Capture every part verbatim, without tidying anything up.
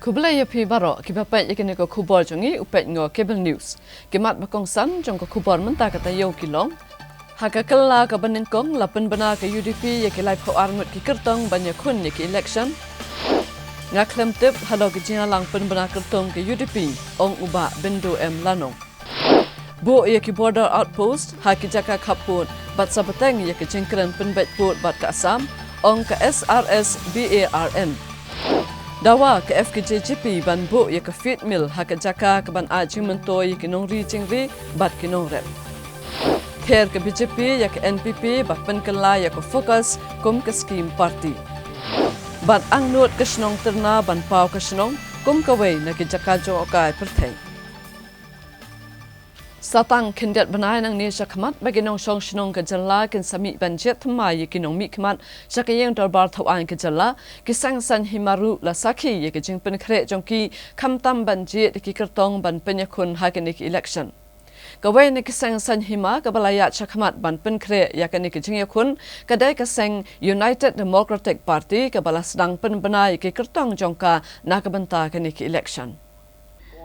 Khublei ïa phi baroh kiba peit ïa kane ka khubor jong ngi, u peit ngi Cable News. Ki mat ba kongsan jong ka khubor mynta ka taïew ki long: Ha ka kylla kaba nyngkong la pynbna ka U D P ïa ki laiphew ar ngut ki kyrtong ban ïakhun ïa ki election. Nga khlem tip halor ki jingïalang pynbna kyrtong ka U D P, ong u Bah Byndu M Lanong. Buh ïa ki border outpost ha ki jaka khappud bad sa bteng ïa ka jingkren pynbeit pud bad ka Assam, ong ka S R S B A R N. Dawa ka F K J G P ban buh ïa ka feed mill ha ka jaka kaban ai jingmyntoi ïa ki nongri jingri bad ki nongrep. Ther ka B J P ïa ka N P P ba pynkylla ïa ka FOCUS kum ka scheme party. Bad angnud ka shnong Tyrna ban paw ka shnong kum kawei na ki jaka jngohkai pyrthei. Sa tang khyndiat bnai nangne shakhmat ba ki nongshong shnong ka jylla kin sa mih ban jied thymmai ïa ki nongmihkhmat sha ka ïing dorbar thawaiñ ka jylla, ki seng saiñ hima ruh la sakhi ïa ka jingpynkhreh jong ki khamtam ban jied ïa ki kyrtong ban pynïakhun ha kane ka election. Kawei na ki seng saiñ hima kaba la ïaid shakhmat ban pynkhreh ïa kane ka jingïakhun ka dei ka seng United Democratic Party kaba la sdang pynbna ïa ki kyrtong jong ka na ka bynta kane ka election.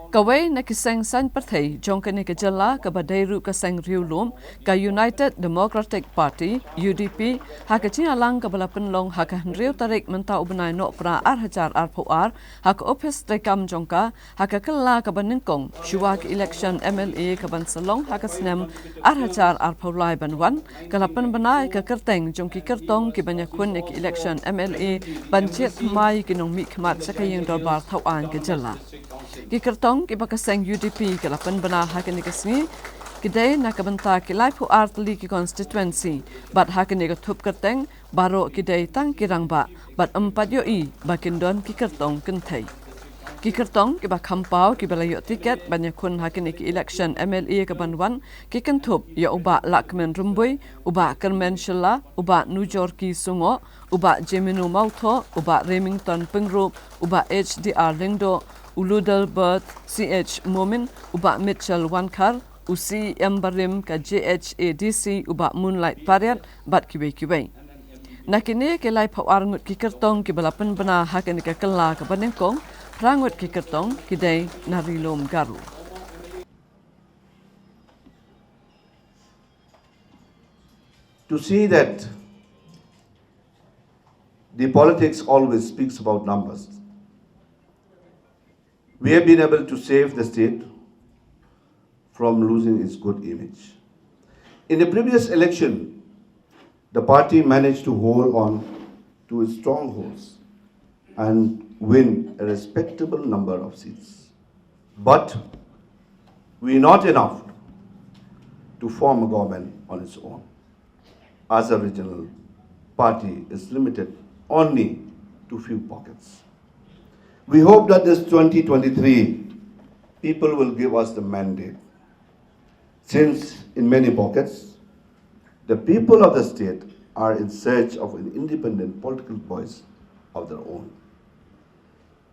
Kawei na ki seng saiñ pyrthei jong kane ka jylla kaba dei ruh ka seng riewlum, ka United Democratic Party, U D P, ha ka jingïalang kaba la pynlong ha ka hynriew tarik mynta u bnai Nohprah ar hajar arphew ar, ha ka ophis treikam jong ka, ha ka kylla kaba nyngkong shuwa ka election M L A kaban sa long ha ka snem ar hajar arphew lai ban wan, ka la pynbna ïa ka kyrteng jong ki kyrtong kiban ïakhun ïa ka election M L A ban jied thymmai ïa ki nongmihkhmat sha ka ïing dorbar thawaiñ ka jylla. Ki kyrtong kiba ka seng U D P ka la pynbna ha kane ka sngi ki dei na ka bynta ki laiphew ar tylli ki constituency, bad ha kane ka thup kyrteng baroh ki dei tang ki rangbah bad ym pat ïohi ba kin don ki kyrtong kynthei. Ki kyrtong kiba kham paw kiba la ïoh tiket ban ïakhun ha kane ka election M L A kaban wan ki kynthup ïa u Bah Lahkmen Rymbui, u Bah Kyrmen Shylla, u Bah Nujorki Sungoh, u Bah Jemino Mawthoh, u Bah Remington Pyngrope, u Bah H D R Lyngdoh, u Ludelbert C H Momin, u Bah Mitchell Wankhar, u C E M barim ka J H A D C u Bah Moonlight Pariat bad kiwei kiwei. Na kine ki laiphew ar ngut ki kyrtong kiba la pynbna ha kane ka kylla kaba nyngkong, phra ngut ki kyrtong ki dei na Ri Lum Garo. To see that the politics always speaks about numbers. We have been able to save the state from losing its good image. In the previous election, the party managed to hold on to its strongholds and win a respectable number of seats. But we are not enough to form a government on its own, as a regional party is limited only to few pockets. We hope that this twenty twenty-three people will give us the mandate, since in many pockets, the people of the state are in search of an independent political voice of their own.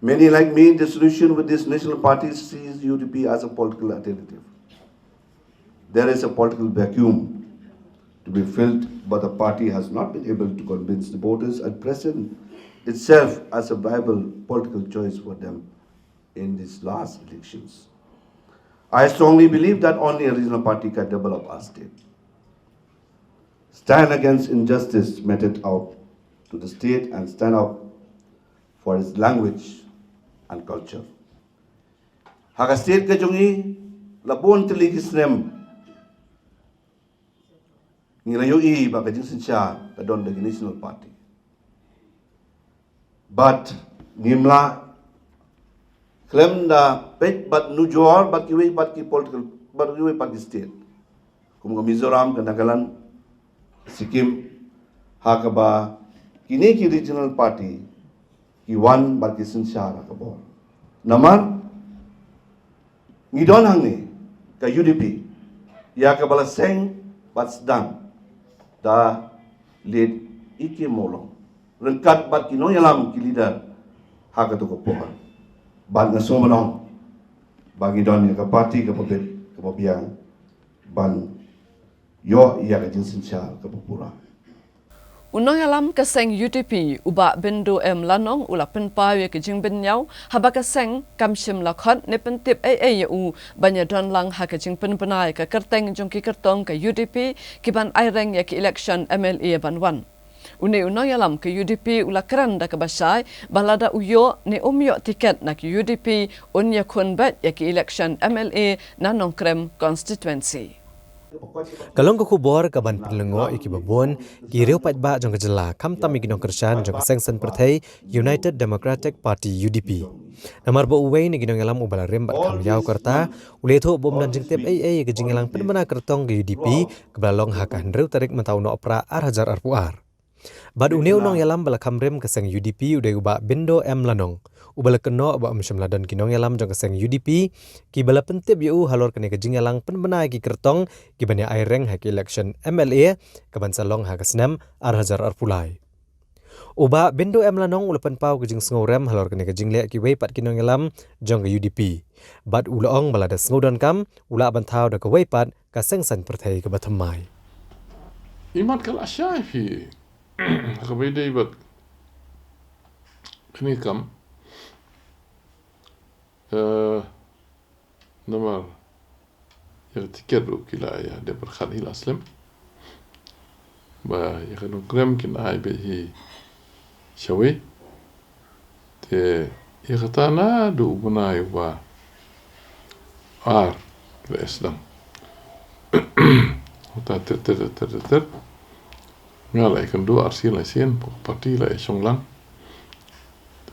Many, like me, disillusioned with this national party, sees U D P as a political alternative. There is a political vacuum to be filled, but the party has not been able to convince the voters and present itself as a viable political choice for them in these last elections. I strongly believe that only a regional party can develop our state, stand against injustice meted out to the state, and stand up for its language and culture. Ha ka state ka jong ngi, la bun tylli ki snem ngi la ïohi ba ka jingsynshar ka don da ki national party. Bad ngim lah khlem da peit bad nujor bad kiwei pat ki political, bad kiwei pat ki state, kum ka Mizoram, ka Nagaland, Sikkim, ha kaba kine ki regional party ki wan bad ki synshar ha ka bor. Namar ngi don hangne ka U D P, ïa kaba la seng bad sdang da leit ïa ki mawlong ryngkat bad ki nongïalam, ki leader ha kato ka por. Bad nga sngewbha ba ngi don ïa ka party kaba bit kaba biang ban ïoh ïa ka jingsynshar kaba pura. U nongïalam ka seng U D P, u Bah Bindo M Lanong, u la pynpaw ïa ka jingbynñiaw haba ka seng kam shym la khot ne pyntip ei ei ïa u ban ïadon lang ha ka jingpynbna ïa ka kyrteng jong ki kyrtong ka U D P ki ban aireng ïa ki election M L A ban wan. Une u nongïalam ka U D P u la kren da kaba shai ba lada u ïoh ne um ïoh tiket na ka U D P, un ïakhun beit ïa ki election M L A na Nongkrem constituency. Ka long ka khubor ka ban pynlyngngoh ïa kiba bun ki riew paidbah jong ka jylla, khamtam ïa ki nongkyrshan jong ka seng saiñ pyrthei United Democratic Party, U D P. Namar ba uwei na ki nongïalam uba la rim bad kham ïaw ka rta u la ïathuh ba um don jingtip ei ei ïa ka jingïalang pynbna kyrtong ka U D P kaba la long ha ka hynriew tarik mynta u Nohprah ar hajar arphew ar. Bad une u nongïalam ba la kham rim ka seng U D P u dei u Bah Bindo M Lanong, uba la kynnoh ba um shym la don ki nongïalam jong ka seng U D P kiba la pyntip ïa u halor kane ka jingïalang pynbna ïa ki kyrtong ki ban ïa aireng ha ki election M L A ka ban sa long ha ka snem ar hajar arphew lai. U Bah Bindo M Lanong u la pynpaw ka jingsngewrem halor kane ka jingleh kiwei pat ki nongïalam jong ka U D P. Bad u la ong ba lada sngew donkam u lah ban thaw da kawei pat ka seng saiñ pyrthei kaba thymmai. Imat ka la shai phi. Ka bai dei bad kane kam. Eh, namar ïa ka tiket ruh ki la ïa dep pyrkhat hi la slem. Ba ïa ka Nongkrem kin ai beit hi shawei. Te ïa kata naduh u bnai uba ar ki la sdang. Uta ter ter ter ter ter. Nga la ïakynduh arsien laisien, party la ïashong lang.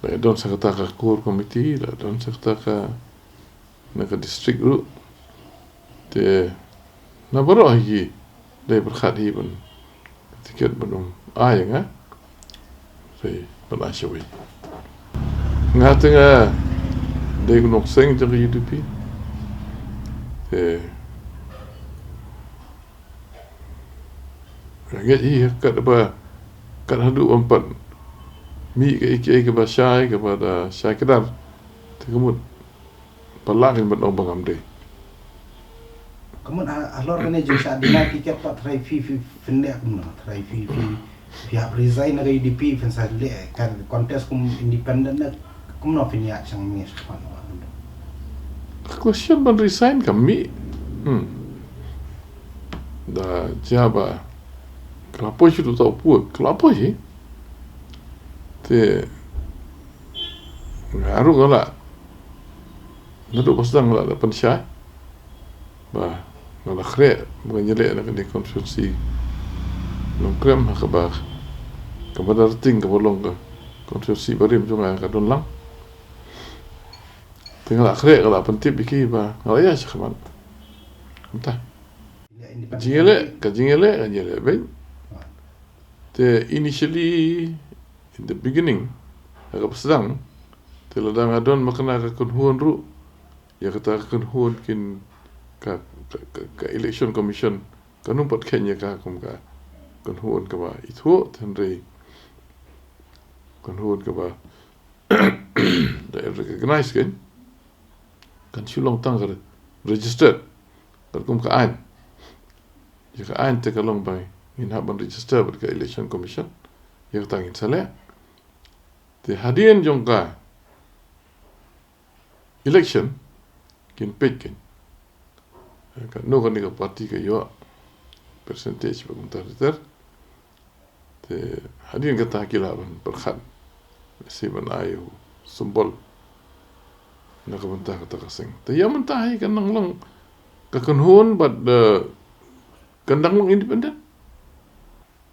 La ïadon sa kata ka core committee, la don sa kata ka na ka district ruh. Te na baroh hi ki dei pyrkhat hi ban tiket ban um ai nga. Te ban ai shawei. Nga te nga dei u nongseng jong ka U D P. Te nga ngeit hi kat ba kat haduh ban pat mih kaei kaei kaba shai kaba da shai kdar. Te ka mut Pala kin ban ong ba ngam dei. Ka mut ha, halor kane jong shah dina ki ket pat, tharai phi phi phin leh kumno, tharai phi phi phi hap resign na ka U D P phin sa leh ka contest kum independent ne kumno phin ïa shang ne shang. Ka question ban resign ka mih. Hmm. Da jia ba ka la poi shu tu tau pu, ka la poi hi. Te nga ruh nga la Naduh ba sdang la da pynshai ba nga la khreh ba ngan ïaleh na kane ka constituency Nongkrem ha kaba ka Mawryngkneng kaba long ka constituency barim jong nga ka don lang. Te nga la khreh, nga la pyntip ïa ki ba nga la ïaid shakhmat. Kumta. Jingïaleh, ka jingïaleh, ka jingïaleh beit. Te initially, in the beginning, ha kaba sdang, te lada nga don ma kane ka kynhun ruh, ïa kata ka kynhun kin ka, ka, ka, ka Election Commission kan ym pat kheiñ ïa ka kum ka kynhun kaba ithuh, te hynrei kynhun kaba da recognize kan, kan shu long tang ka re-, registered katkum ka aiñ. Ïa ka aiñ te ka long ba ngin hap ban register bad ka Election Commission. Ïa kata ngin sa leh. Te hadien jong ka election kin peit kan, katno kane ka party ka ïoh percentage ba kumta ter ter. Te hadien kata ki lah ban pyrkhat, lehse ban ai u symbol na ka bynta kata ka seng. Te ïa mynta hi kan nang long ka kynhun bad, eh, kan nang long independent.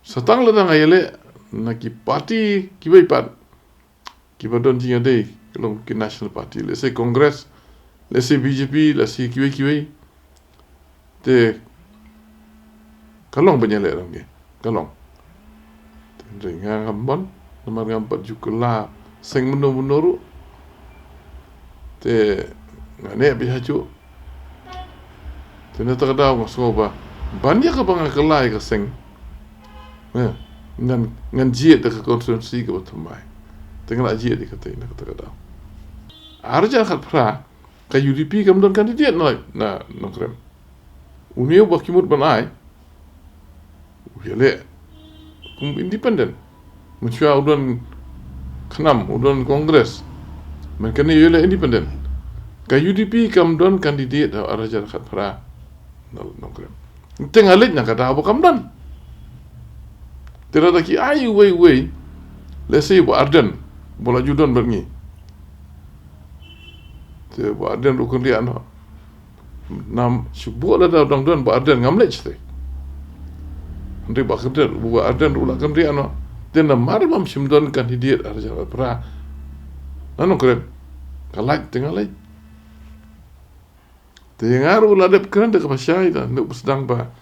Sa tang lada nga ïaleh na ki party kiwei pat kiba don jingïadei, ka long ki national party, lehse Congress, lehse B J P, lehse kiwei kiwei. Te ka long ban ïaleh lang ki, ka long. Te hynrei nga ngam mon, namar ngam pat ju kylla seng mynno mynno ruh. Te nga neh beit hajuh. Te na kata ka daw nga sngew ba ban ïa kaba nga kylla ïa ka seng, eh, ngan, ngan jied da ka constituency kaba thymmai. Te nga la jied ïa kata na kata ka daw. Ar hajar khatphra, ka U D P kam don candidate na, na Nongkrem. Une uba ki mut ban ai u ïaleh Kum independent. Mynshwa u don KHNAM, u don Congress. Mynta kane u leh independent. Ka U D P kam don candidate ha u ar hajar khatphra. Nongkrem. Te nga leit na kata ba kam don. Te lada ki ai uwei uwei. Let's say u Bah Ardent. Ba la ju don bad ngi. Te u Bah Ardent ruh u kynriah noh. Namar shu buh lada u dang don u Bah Ardent ngam leit shatei. Hynrei u Bah Ardent, u Bah Ardent ruh u la kynriah noh. Te namar bym shym don candidate ar hajar khatphra. Nongkrem. Ka lait te nga leit. Te nga ruh la dep kren da kaba shai da, ne u sdang ba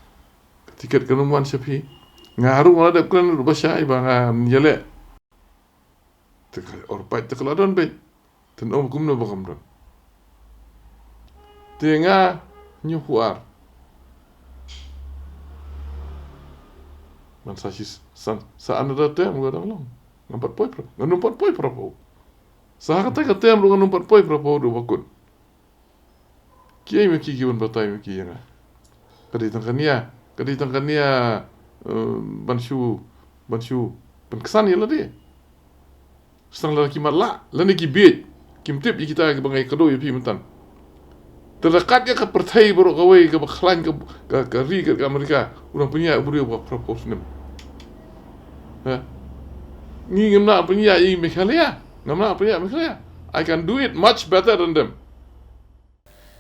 ka tiket kan ym wan sha phi. Nga ruh nga la dep kren da kaba shai ba ngan ïaleh. Te ka or pait te ka la don beit. Te nong kumno ba kam don. Te nga hynñiew phew ar. Man sa shi san, sa another term ka dang long. Ngam pat poi pra, ngam pat poi pra phew. Sa ha kata ka term ruh ngam pat poi pra phew ruh ba kut. Kiei ma ki ki ban batai ma ki ïa nga. Ka dei tang kane ïa, ka dei tang kane ïa, eh, ban shu, ban shu pynksan ïa lade. Sdang lada ki matlah, lane ki bieit, kim tip ïa kita kiba nga ïakynduh ïa phi mynta. Te lada kat ïa ka pyrthei baroh kawei kaba khlaiñ ka, ka, ka ri ka, ka Amerika, u nang pynïaid u briew ba phra phew snem. Ha? Ngi ngim nang pynïaid ïa Meghalaya, ngim nang pynïaid Meghalaya. I can do it much better than them.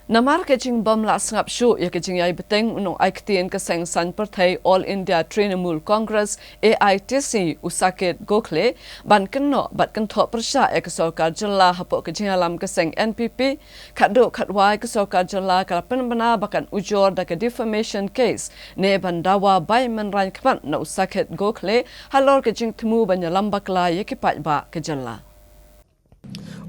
Namar ka jingbym lah sngap shuh ïa ka jingïai bteng u nongai ktien ka seng saiñ pyrthei All India Trinamool Congress, A I T C, u Saket Gokhale, ban kynnoh bad kynthoh pyrshah ïa ka sorkar jylla hapoh ka jingïalam ka seng N P P, khatduh khatwai ka sorkar jylla ka la pynbna ba kan ujor da ka defamation case ne ban dawa bai mynrain khmat na u Saket Gokhale halor ka jingthmu ban ïalam bakla ïa ki paidbah ka jylla.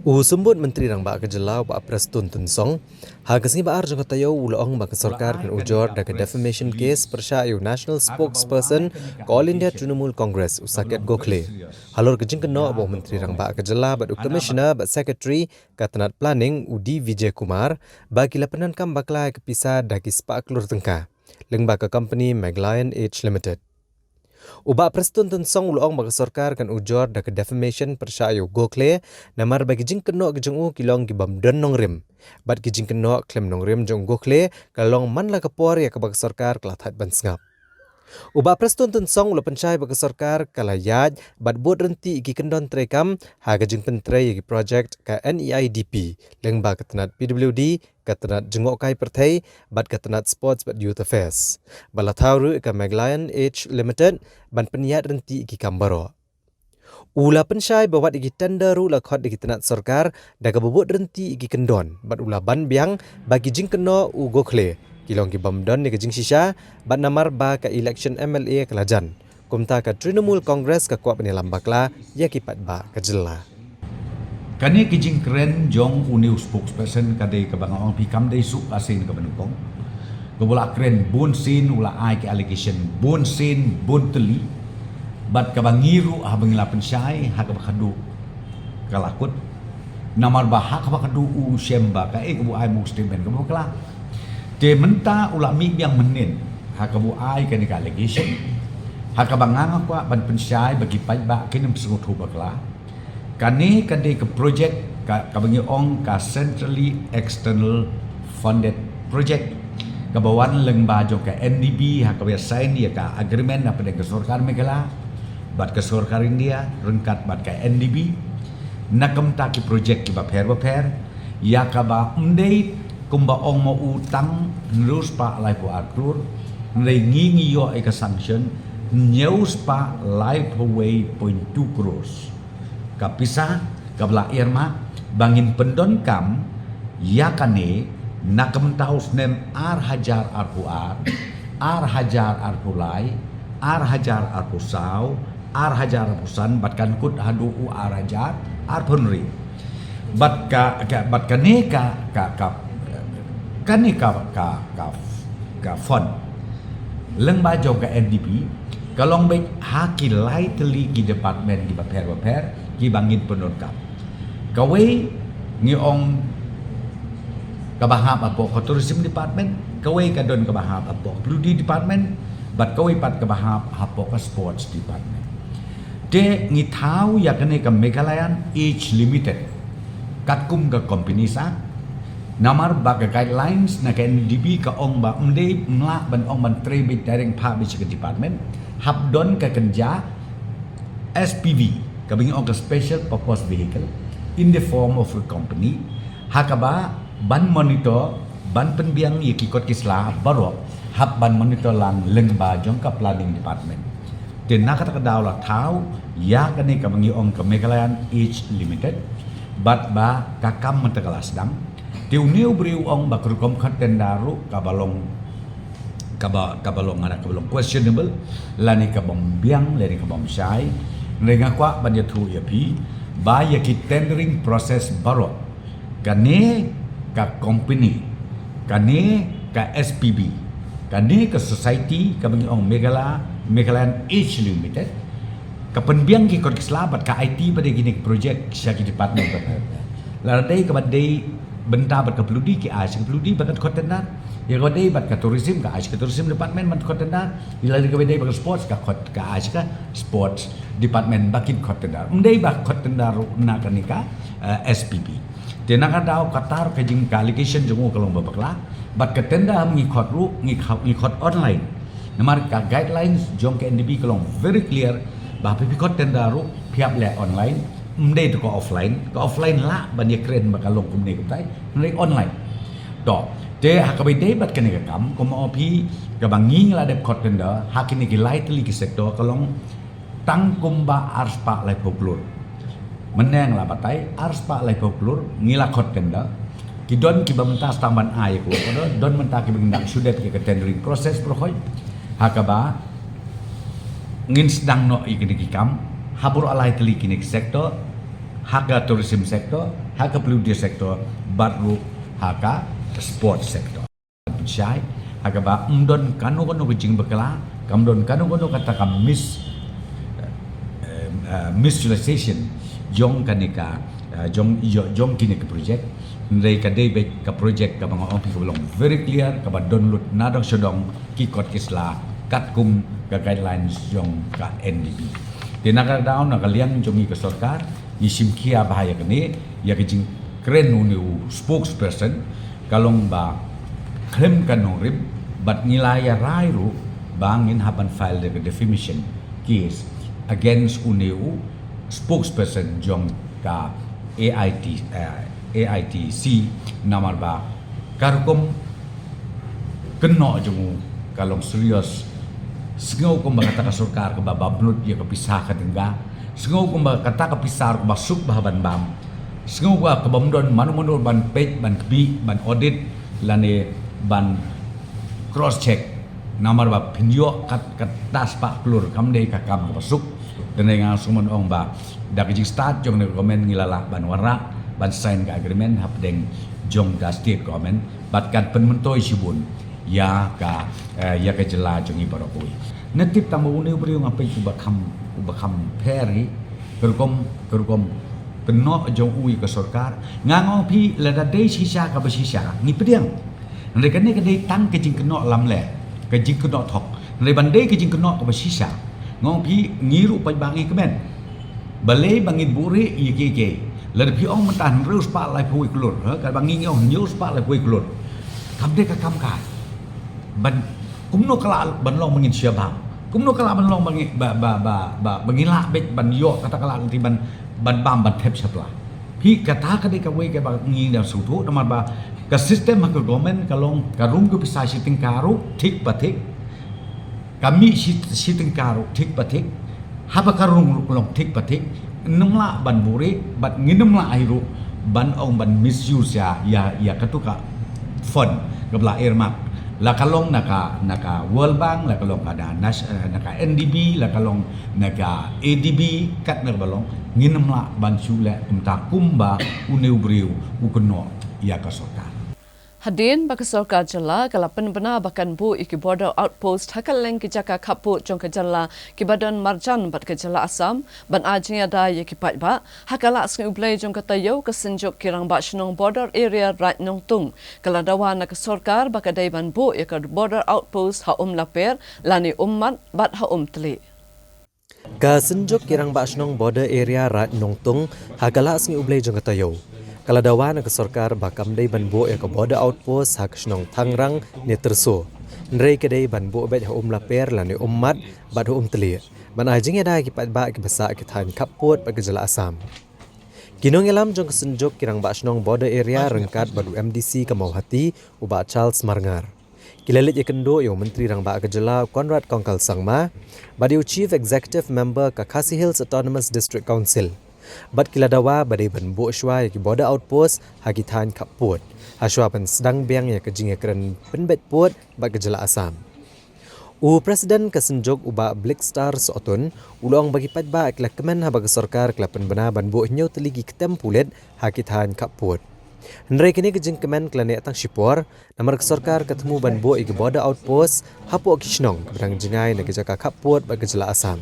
U Symbud Myntri Rangbah ka jylla u Bah Prestone Tynsong, ha ka sngi ba ar jong ka taïew u la ong ba ka sorkar kan ujor da ka defamation case pyrshah ïa u National Spokesperson ka All India Trinamool Congress u Saket Gokhale. Halor ka jingkynnoh ba u Myntri Rangbah ka jylla bad u Commissioner bad Secretary ka tnat Planning u D Vijay Kumar ba ki la pyndonkam bakla ïa ka pisa da ki spah klur tyngka lyngba ka company Meglion Age Limited. U Bah Prestone Tynsong u la ong ba ka sorkar kan ujor da ka defamation pyrshah ïa u Gokhale, namar ba ki jingkynnoh ki jong u ki long ki bym don nongrim. Bad ki jingkynnoh khlem nongrim jong u Gokhale ka long man la ka por ïa kaba ka sorkar ka la thait ban sngap. U Bah Prestone Tynsong u la pynshai ba ka sorkar ka la ïaid bad bud ryntih ïa ki kyndon treikam ha ka jingpyntrei ïa ki projek ka N E I D P, lyngba ka tnat P W D, ka tnat jngohkai pyrthei, bad ka tnat Sports bad Youth Affairs. Ba la thaw ruh ïa ka Meglion Age Limited ban pynïaid ryntih ïa ki kam baroh. U la pynshai ba wat ïa ki tender ruh la khot da ki tnat sorkar da kaba bud ryntih ïa ki kyndon, bad u la ban biang ba ki jingkynnoh u Gokhale ki long ki bym don ïa ka jingshisha, bad namar ba ka election M L A ka la jan. Kumta ka Trinamool Congress ka kwah ban ïalam bakla ïa ki paidbah ka jylla. Kane ka jingkren jong une u spokesperson ka dei kaba nga ong phi kam dei suk asin kaba nyngkong. Kaba u la kren bun sien, u la ai ka allegation bun sien, bun tylli. Bad kaba ngi ruh haba ngi la pynshai ha kaba khadduh ka la kut. Namar ba ha kaba khadduh u shem ba kaei kaba u ai mo statement kaba bakla. Te mynta u la mih biang mynnin ha kaba u ai kane ka allegation. Ha kaba nga nga kwah ban pynshai ba ki paidbah kin ym sngewthuh bakla. Kane ka dei ka projek ka, kaba ngi ong ka Centrally External Funded Project, kaba wan lyngba jong ka N D B ha kaba ïa sign ïa ka agreement hapdeng ka sorkar Meghalaya bad ka sorkar India ryngkat bad ka N D B. Na ka bynta ki projek kiba pher bapher, ïa kaba ym dei kumba ong ma u tang hynriew spah laiphew ar klur, hynrei ngi ngi ïoh ïa ka sanction hynñiew spah laiphew wei point two crores. Ka pisa kaba la earmark ba ngin pyndonkam ïa kane na ka bynta u snem ar hajar arphew ar, ar hajar arphew lai, ar hajar arphew saw, ar hajar arphew san, bad kan kut haduh u ar hajar arphew hynriew. Bad ka, ka, bad kane ka, ka, ka, kane ka, ka, ka, ka fund lyngba jong ka N D B ka long beit ha ki lai tylli ki department kiba pher bapher kiba ngin pyndonkam. Kawei ngi ong kaba hap hapoh ka tourism department, kawei ka don kaba hap hapoh ka P W D department, Bad kawei pat kaba hap hapoh ka sports department. Te ngi thaw ïa kane ka Meghalayan Age Limited katkum ka Companies Act. Namar ba ka guidelines na ka N D B ka ong ba ym dei, ym lah ban ong ban trei beit direct, phah beit sha ka department. Hap don ka kynja S P V, kaba ngi ong ka special purpose vehicle in the form of a company, ha kaba ban monitor, ban pynbiang ïa ki kot ki sla baroh, hap ban monitor lang lyngba jong ka planning department. Te na kata ka daw la thaw ïa kane kaba ngi ong ka Meghalayan Age Limited, bad ba ka kam mynta ka la sdang. Te une u briew u ong ba ka rukom khot tender ruh kaba long, kaba, kaba long, nga ong kaba long questionable, lane kaba ym biang, lane kaba ym shai. Hynrei nga kwah ban ïathuh ïa phi ba ïa ki tendering process baroh, kane ka company, kane ka S P V, kane ka society kaba ngi ong Meghala-, Meghalayan Age Limited, ka pynbiang ki kot ki sla bad ka aiti pat ïa kine ki project sha ki department pat. Lada dei kaba dei bynta bad ka phyllodi, ki ai sha ka phyllodi ban khot tender. Ïa kaba dei bad ka tourism, ka ai sha ka tourism department ban khot tender. Ïa lada kaba dei bad ka sports, ka khot, ka ai sha ka sports department ba kin khot tender. Ym dei ba khot tender ruh na kane ka, eh, S P V. Te na ka daw kata ruh ka jing, ka allegation jong u ka long ba bakla. Bad ka tender ba ngi khot ruh, ngi kha-, ngi khot online. Namar ka guidelines jong ka N D B ka long very clear ba haba phi khot tender ruh phi hap leh online, ym dei tang ka offline. Ka offline lah ban ïakren ba ka long kumne kumtai, hynrei online. To, te ha kaba ïadei bad kane ka kam, kumba ong phi, kaba ngi la dep khot tender ha kine ki lai tylli ki sector ka long tang kumba arspah laiphew klur. Mynne nga la batai, arspah laiphew klur ngi la khot tender. Ki don kiba mynta sdang ban ai ïa ka work order, don mynta kiba ngi dang shu dep ïa ka tendering process baroh khoit. Ha kaba ngin sdang noh ïa kine ki kam ha baroh lai tylli kine ki sector, ha ka tourism sector, ha ka phyllodi sector, bad ruh ha ka sports sector. Shai, ha kaba ym don kano kano ka jingbakla, kam don kano kano kata ka mis-, eh, eh, misutilization jong kane ka, eh, jong, jo-, jong kine ki project. Hynrei ka dei beit ka project kaba nga ong phi kaba long very clear, kaba don lut na dong sha dong ki kot ki sla katkum ka guidelines jong ka N D B. Te na ka daw, na ka liang jong ngi ka sorkar, ngi shim khia bha ïa kane, ïa ka jingkren une u spokesperson, ka long ba khlem ka nongrim, bad ngi la ïa rai ruh ba ngin hap ban file da ka defamation case against une u spokesperson jong ka A I T, eh, A I T C, namar ba ka rukom kynnoh jong u ka long serious. Sngew kumba kata ka sorkar kaba bam lut ïa ka pisa ka tynga. Sngew kumba kata ka pisa kaba suk bha ban bam. Sngew ba kaba ym don mano mano ban peit, ban kbit, ban audit, lane ban cross check. Namar ba phin ïoh kat, kat arspah klur, kam dei ka kam kaba suk. Te nga sngewbha ong ba da ka jingstad jong ka government ngi la lah ban wanrah, ban sign ka agreement hapdeng jong ka state government. Bad kan pynmyntoi shibun ïa ka, eh, ïa ka jylla jong ngi baroh kawei. Nga tip tang ba une u briew nga peit uba kham, uba kham pher hi, ka rukom, ka rukom kynnoh jong u ïa ka sorkar. Nga ong phi, lada dei shisha kaba shisha, ngi pdiang. Hynrei kane ka dei tang ka jingkynnoh lamler, ka jingkynnoh thok. Hynrei ban dei ka jingkynnoh kaba shisha, nga ong phi, ngi ruh pat ba ngi kmen. Balei ba ngin buhrieh ïa kiei kiei? Lada phi ong mynta hynriew spah laiphew klur, ha, kaba ngi ong hynriew spah laiphew klur, kam dei ka kam kai. Ban, kumno ka lah ban long ba ngin shah bam? Kumno ka lah ban long ba ngi, ba, ba, ba, ba, ba ngi lah beit ban ïoh kata ka lad lynti ban, ban bam, ban thep shapla? Phi, kata ka dei kawei kaba ngi dang sngewthuh, namar ba ka system ha ka government ka long, ka rung ka pisa shi tyngka ruh thik pa thik, ka mih shi, shi tyngka ruh thik pa thik, haba ka rung ruh ka long thik pa thik, ngim lah ban buhrieh, bad ngim lah hi ruh ban ong ban misuse ïa, ïa, ïa katu ka fund kaba la earmark. La ka long na ka, na ka World Bank, la ka long ka na, na, eh, na ka N D B, la ka long na ka A D B, katne kaba long, ngim lah ban shu leh kumta kumba une u briew u kynnoh ïa ka sorkar. Hadien ba ka sorkar jylla ka la pynbna ba kan buh ïa ki border outpost ha kylleng ki jaka khappud jong ka jylla kiba don marjan bad ka jylla Assam ban ai jingïada ïa ki paidbah, ha ka lad Sngi U Blei jong ka taïew ka Synjuk ki Rangbah Shnong Border Area Raid Nongtung ka la dawa na ka sorkar ba ka dei ban buh ïa ka border outpost ha Umlaper lane Ummat bad ha Umtlieh. Ka Synjuk ki Rangbah Shnong Border Area Raid Nongtung ha ka lad Sngi U Blei jong ka taïew ka la dawa na ka sorkar ba kam dei ban buh ïa ka border outpost ha ka shnong Thangrang ne Tyrso. Hynrei ka dei ban buh beit ha Umlaper lane Ummat bad ha Umtlieh ban ai jingïada ïa ki paidbah kiba sah ki thaiñ khappud bad ka jylla Assam. Ki nongïalam jong ka Synjuk ki Rangbah Shnong Border Area ryngkat bad u M D C ka Mawhati, u Bah Charles Marngar, ki la leit ïakynduh ïa u Myntri Rangbah ka jylla, u Conrad Kongkal Sangma, bad ïa u Chief Executive Member ka Khasi Hills Autonomous District Council. Bad ki la dawa ba dei ban buh shuwa ïa ki border outpost ha ki thaiñ khappud ha shuwa ban sdang biang ïa ka jingïakren pynbeit pud bad ka jylla Assam. U President ka Synjuk, u Bah Blickstar Sohtun, u la ong ba ki paidbah ki la kmen haba ka sorkar ka la pynbna ban buh hynñiew tylli ki kyntem pulit ha ki thaiñ khappud. Hynrei kane ka jingkmen ka la neh tang shipor namar ka sorkar ka thmu ban buh ïa ki border outpost hapoh ki shnong kiba dang jngai na ki jaka khappud bad ka jylla Assam.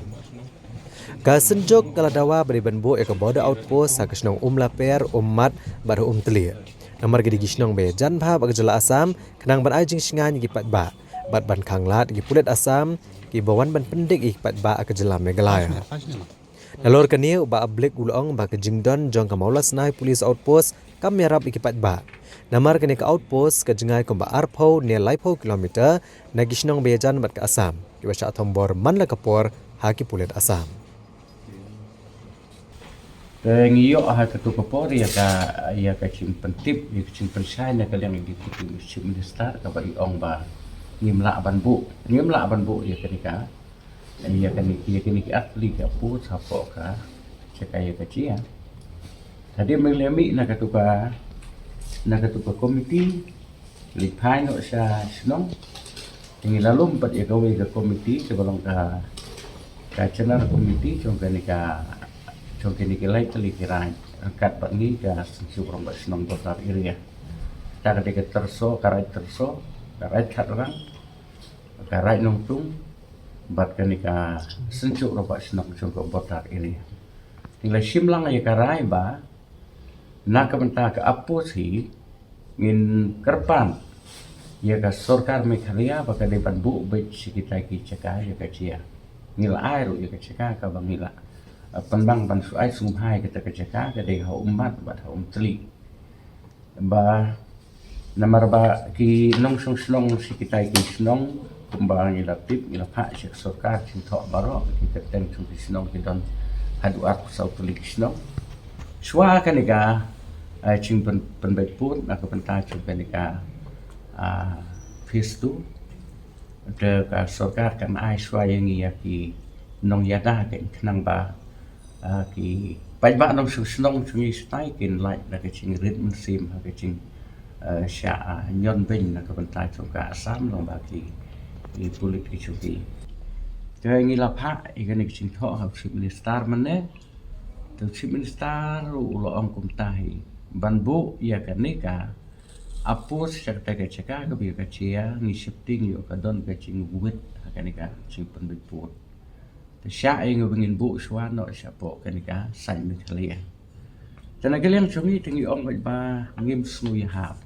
Ka Synjuk ka la dawa ba dei ban buh ïa ka border outpost ha ka shnong Umlaper, Ummat bad ha Umtlieh, namar ki dei ki shnong ba ïajan bha bad ka jylla Assam, khnang ban ai jingshngaiñ ïa ki paidbah bad ban khanglad ïa ki pulit Assam kiba wan ban pyndik ïa ki paidbah ha ka jylla Meghalaya. Nalor kane, u Bah Blick u la ong ba ka jingdon jong ka Mawlasnai Police Outpost kam ïarap ïa ki paidbah, namar kane ka outpost ka jngai kumba arphew ne laiphew kilometer na ki shnong ba ïajan bad ka Assam kiba shah thombor man la ka por ha ki pulit Assam. Te ngi ïoh ha katu ka por ïa ka, ïa ka jingpyntip, ïa ka jingpynshai na ka liang ïa ka Deputy Chief Minister kaba i ong ba ngim lah ban buh, ngim lah ban buh ïa kane ka, ïa kane, ïa kane ki artylli ki outpost hapoh ka jaka ïa ka jia. Te hadien ba ngi la mih na katu ka, na katu ka komiti, leit phai noh sha shnong. Te ngi la lum pat ïa kawei ka komiti kaba long ka, ka general committee jong kane ka, jong kane ki lai tylli ki raid ryngkat bad ngi ka Synjuk Rangbah Shnong Border Area. Kata ka dei ka Tyrso, ka raid Tyrso, ka raid Thadrang, ka raid Nongtung bad kane ka Synjuk Rangbah Shnong jong ka Border Area. Te ngi la shim lang ïa ka rai ba na ka bynta ka outpost hi ngin kyrpad ïa ka sorkar Meghalaya ba ka dei ban buh beit sha kitai ki jaka ïa ka jia. Ngi la ai ruh ïa ka jaka kaba ngi la, eh, pynbang ban shu ai sngewbha ïa kata ka jaka, ka dei ha Ummat bad ha Umtlieh. Ba namar ba ki nongshong shnong sha kitai ki shnong, kumba ngi la tip, ngi la phah sha ka sorkar, jingthoh baroh ki kyrteng jong ki shnong ki don haduh arphew saw tylli ki shnong. Shuwa kane ka, eh, jingpyn, pynbeit pud na ka bynta jong kane ka, ah, phase two. Te ka sorkar kan ai shuwa ïa ngi ïa ki nongïada, khnang ba, ah, ki paidbah nongshong shnong jong ngi shatai kin lait da ka jingrit mynsiem ha ka jing, ah, shah, ah, ñion beiñ na ka bynta jong ka Assam lyngba ki, ki pulit ki jong ki. Te ngi la phah ïa kane ka jingthoh ha u Chief Minister mynne. Te u Chief Minister ruh u la ong kumta hi, ban buh ïa kane ka outpost sha kata ka jaka kaba ïa ka jia, ngi sheptieng ïoh ka don ka jingwit ha kane ka jingpynbeit pud. Te shah ïa ngi ba ngin buh shuwa noh shapoh kane ka saiñ Meghalaya. Te na ka liang jong ngi te ngi ong beit ba ngim sngew ïahap,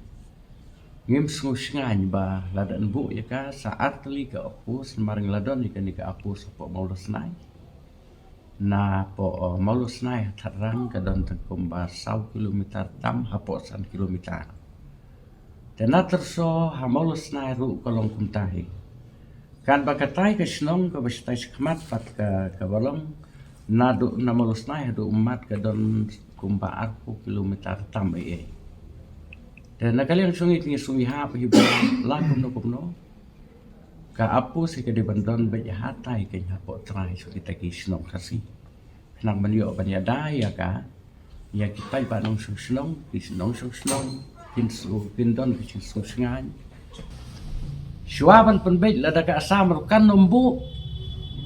ngim sngew shngaiñ ba lada yn buh ïa ka sa artylli ka outpost, namar ngi la don ïa kane ka outpost hapoh Mawlasnai. Napoh, uh, Mawlasnai ha Thadrang ka don tang kumba saw kilometer tam hapoh san kilometer. Te na Tyrso ha Mawlasnai ruh ka long kumta hi. Katba katai ka shnong kaba shatai shakhmat pat ka, kaba long naduh na Mawlasnai haduh Ummat ka don kumba arphew kilometer tam ei ei. Te na ka liang jong ngi te ngi sngew ïahap hi ba la kumno kumno ka outpost hi ka dei ban don beit hatai keiñ hapoh trai jong kita ki shnong Khasi. Khnang ban ïoh ban ïada ïa ka, ïa ki paidbah nongshong shnong, ki nongshong shnong kin sngew, kin don ki jingsngewsngaiñ. Shuwa ban pynbeit lada ka Assam ruh kan ym buh,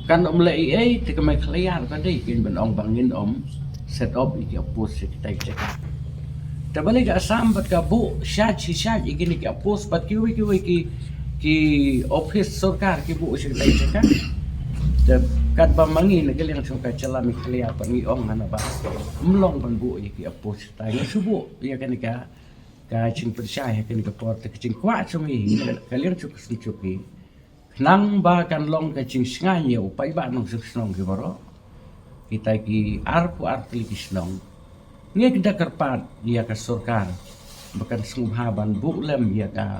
kan ym leh ei ei, te ka Meghalaya ruh ka dei keiñ ban ong ba ngin ym set up ïa ki outpost sha kitai ki jaka. Te balei ka Assam bad ka buh shait shi shait ïa kine ki outpost bad kiwei kiwei ki, ki office sorkar ki buh sha katei jaka. Te katba ma ngi na ka liang jong ka jylla Meghalaya pat ngi ong hana ba ym long ban buh ïa ki outpost, te ngi shu buh ïa kane ka, ka jingpynshai ha kane ka por, te ka jingkwah jong ngi ka liang jong ka seng jong ngi, khnang ba kan long ka jingshngaiñ ïa u paidbah nongshong shnong ki baroh, kita ki arphew ar tylli ki shnong. Ngi da kyrpad ïa ka sorkar ba kan sngewbha ban buh lem ïa ka,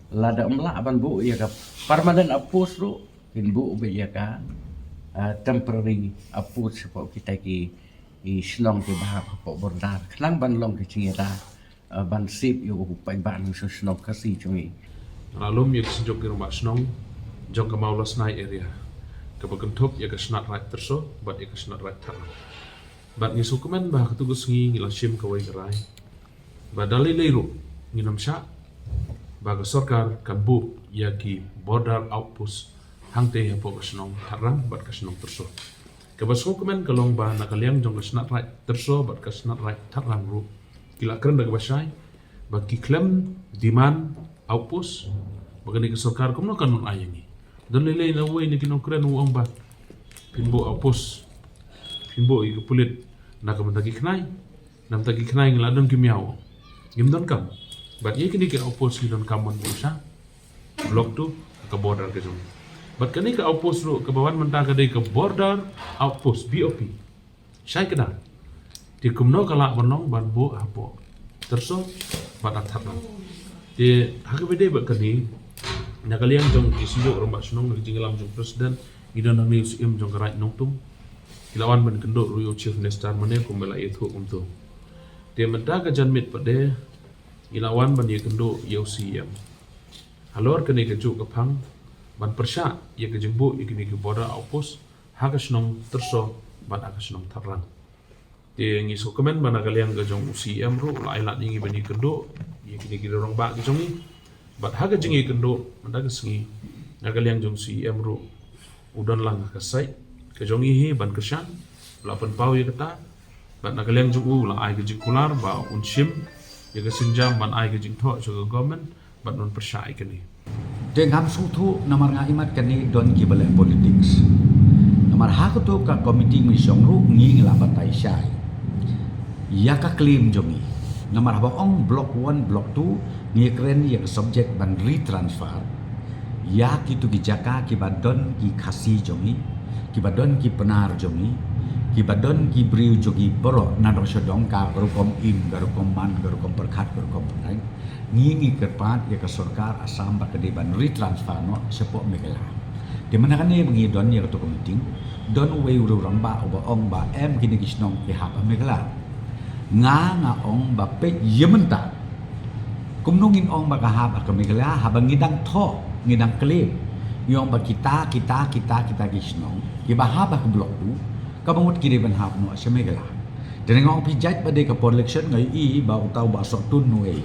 lada ym lah ban buh ïa ka permanent outpost ruh, kin buh beit ïa ka, ah, temporary outpost hapoh kita ki, ki shnong kiba hap hapoh border, khnang ban long ka jingïada, ah, ban save ïa u paidbah nongshong shnong Khasi jong ngi. Nga la lum ïa ka seng jong ki rangbah shnong jong ka Mawlasnai area, kaba kynthup ïa ka Shnat Raid Tyrso bad ïa ka Shnat Raid Thadrang. Bad ngi sngewkmen ba ha katei ka sngi ngi la shim kawei ka rai ba da lei lei ruh ngin ym shah ba ka sorkar kan buh ïa ki border outpost hangtei hapoh ka shnong Thadrang bad ka shnong Tyrso. Kaba sngewkmen ka long ba na ka liang jong ka Shnat Raid Tyrso bad ka Shnat Raid Thadrang ruh ki la kren da kaba shai ba ki khlem demand outpost, ba kane ka sorkar kumno kan nud ai ïa ngi. Don lei lei na uwei na ki nongkren u ong ba phin buh outpost, phin buh ïa ki pulit na ka bynta ki khnai, na bynta ki khnai ngi la don ki miaw. Ngim donkam. Bad ïa kine ki outpost ngi donkam ban buh sha Block two, ka border ka jong ngi. Bad kane ka outpost ruh kaba wan mynta ka dei ka border outpost, B O P. Shai kdar. Te kumno ka lah ban long ban buh hapoh Tyrso bad ha Thadrang. Te ha kaba ïadei bad kane, na ka liang jong ki seng jong ki rangbah shnong, na ka jingïalam jong u President, ngi don hangne u Syiem jong ka Raid Nongtung. Ki la wan ban kynduh ruh ïa u Chief Minister mynne kumba la ïathuh kumto. Te mynta ka janmiet pat de ngi la wan ban ïakynduh ïa u C E M halor kane kajuh ka phang ban pyrshah ïa ka jingbuh ïa kine ki border outpost ha ka shnong Tyrso bad ha ka shnong Thadrang. Te ngi sngewkmen ba na ka liang ka jong u C E M ruh u la ai lad ïa ngi ban ïakynduh ïa kine ki rangbah ki jong ngi. Bad ha ka jingïakynduh mynta ka sngi, na ka liang jong u C E M ruh u don lang ha ka site ka jong ngi hi ban kyrshan, u la pynpaw ïa kata. Bad na ka liang jong u u la ai ka jingkular ba un shim ïa ka sienjam ban ai ka jingthoh sha ka government bad un pyrshah ïa kane. Te ngam sngewthuh namar nga ïohi mat kane don kiba leh politics. Namar ha kato ka committee mission ruh ngi la batai shai ïa ka claim jong ngi. Namar haba ong block one, block two, ngi kren ïa ka subject ban retransfer ïa kito ki jaka kiba don ki Khasi jong ngi, kiba don ki Pnar jong ngi, kiba don ki briew jong ngi baroh, nadong sha dong, ka rukom im, ka rukom man, ka rukom pyrkhat, ka rukom pyrkhat. Ngi ngi kyrpad ïa ka sorkar Assam ba ka dei ban retransfer noh shapoh Meghalaya. Te mynta kane ba ngi don ïa kato ka meeting, don uwei u rangbah uba ong ba em kine ki shnong ki hap ha Meghalaya. Nga nga ong ba peit ïa mynta kumno ngin ong ba ka hap ha ka Meghalaya haba ngi dang thoh, ngi dang claim, ngi ong ba kita, kita, kita, kita ki shnong kiba hap ha ka block two, kaba mut ki dei ban hap noh sha Meghalaya. Te nga ong phi jait ba dei ka por election nga ïohi ba uta u Bah Sohtun uwei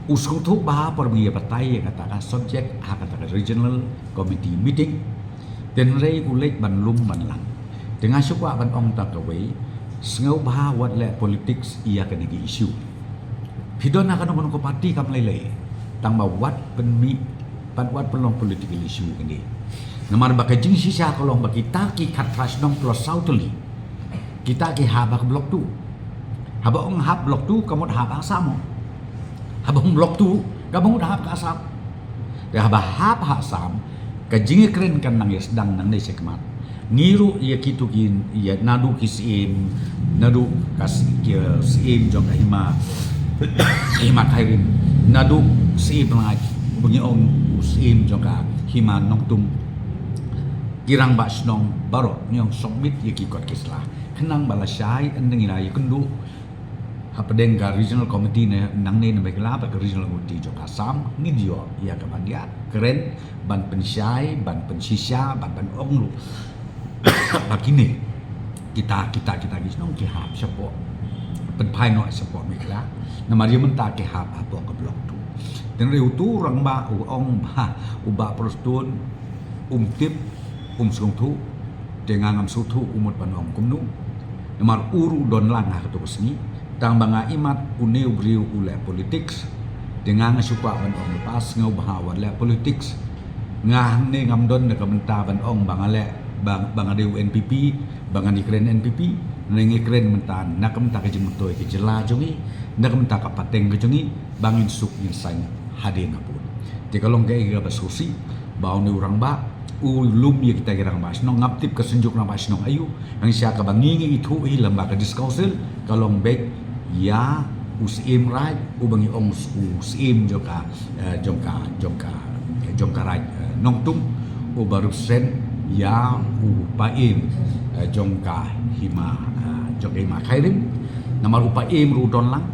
u sngewthuh bha por ba ngi ïa batai ïa kata ka subject ha kata ka regional committee meeting. Te hynrei u leit ban lum ban lang. Te nga shu kwah ban ong tang kawei, sngewbha wat leh politics ïa kane ki issue. Phi don ha kano kano ka party kam lei lei, tang ba wat pynmih, wat pynlong political issue kane. Namar ba ka jingshisha ka long ba kita ki khatphra shnong plus saw tylli, kita ki hap ha ka block two. Haba ong hap block two ka mut hap ha Assam. Haba ong block two ka mut hap ka Assam. Te haba hap ha Assam, ka jingïakren kan nang ïa sdang nangne shakhmat. Ngi ruh ïa kito ki, ïa naduh ki syiem, naduh ka sy-, ki, syiem jong ka hima, hima Khyrim, naduh syiem Lait, uba ngi ong u syiem jong ka hima Nongtung. Ki rangbah shnong baroh ngi ong submit ïa ki kot ki sla khnang ba lashai hynda ngi la ïakynduh hapdeng ka regional committee ne nangne na Meghalaya bad ka regional committee jong ka Assam, ngin ïoh ïa ka ban ïakren ban pynshai, ban pynshisha, ban, ban ong ruh ba kine kita, kita, kita ki shnong ki hap shapoh, pynphai noh shapoh Meghalaya. Namar ïa mynta ki hap hapoh ka block two. Te hynrei uto u rangbah u ong ba u Bah Prestone um tip, um sngewthuh. Te nga ngam sngewthuh u mut ban ong kumno. Namar u ruh u don lang ha kato ka sngi, Tang ba nga imat une u briew u leh politics, te nga nga shu kwah ban ong, lepas nga u bha wat leh politics. Nga hangne ngam don da ka bynta ban ong ba nga leh, ba, ba nga dei u N P P, ba ngan ïakren N P P, ne ngi kren mynta na ka bynta ka jingmyntoi ka jylla jong ngi, na ka bynta ka pateng ka jong ngi, ba ngin suk ngin saiñ hadien habud. Te ka long kaei kaba sngewsih ba une u rangbah u lum ïa kita ki rangbah shnong, ngam tip ka synjuk rangbah shnong aïu, hangta kaba ngi ngi ithuh hi lem bad ka District Council, ka long beit ïa u Syiem Raij, uba ngi ong u Syiem jong ka, eh, jong ka, jong ka, jong ka Raid, eh, Nongtum, uba represent ïa u Paiem, eh, jong ka Hima, eh, jong ka Hima Khyrim. Namar u Paiem ruh u don lang,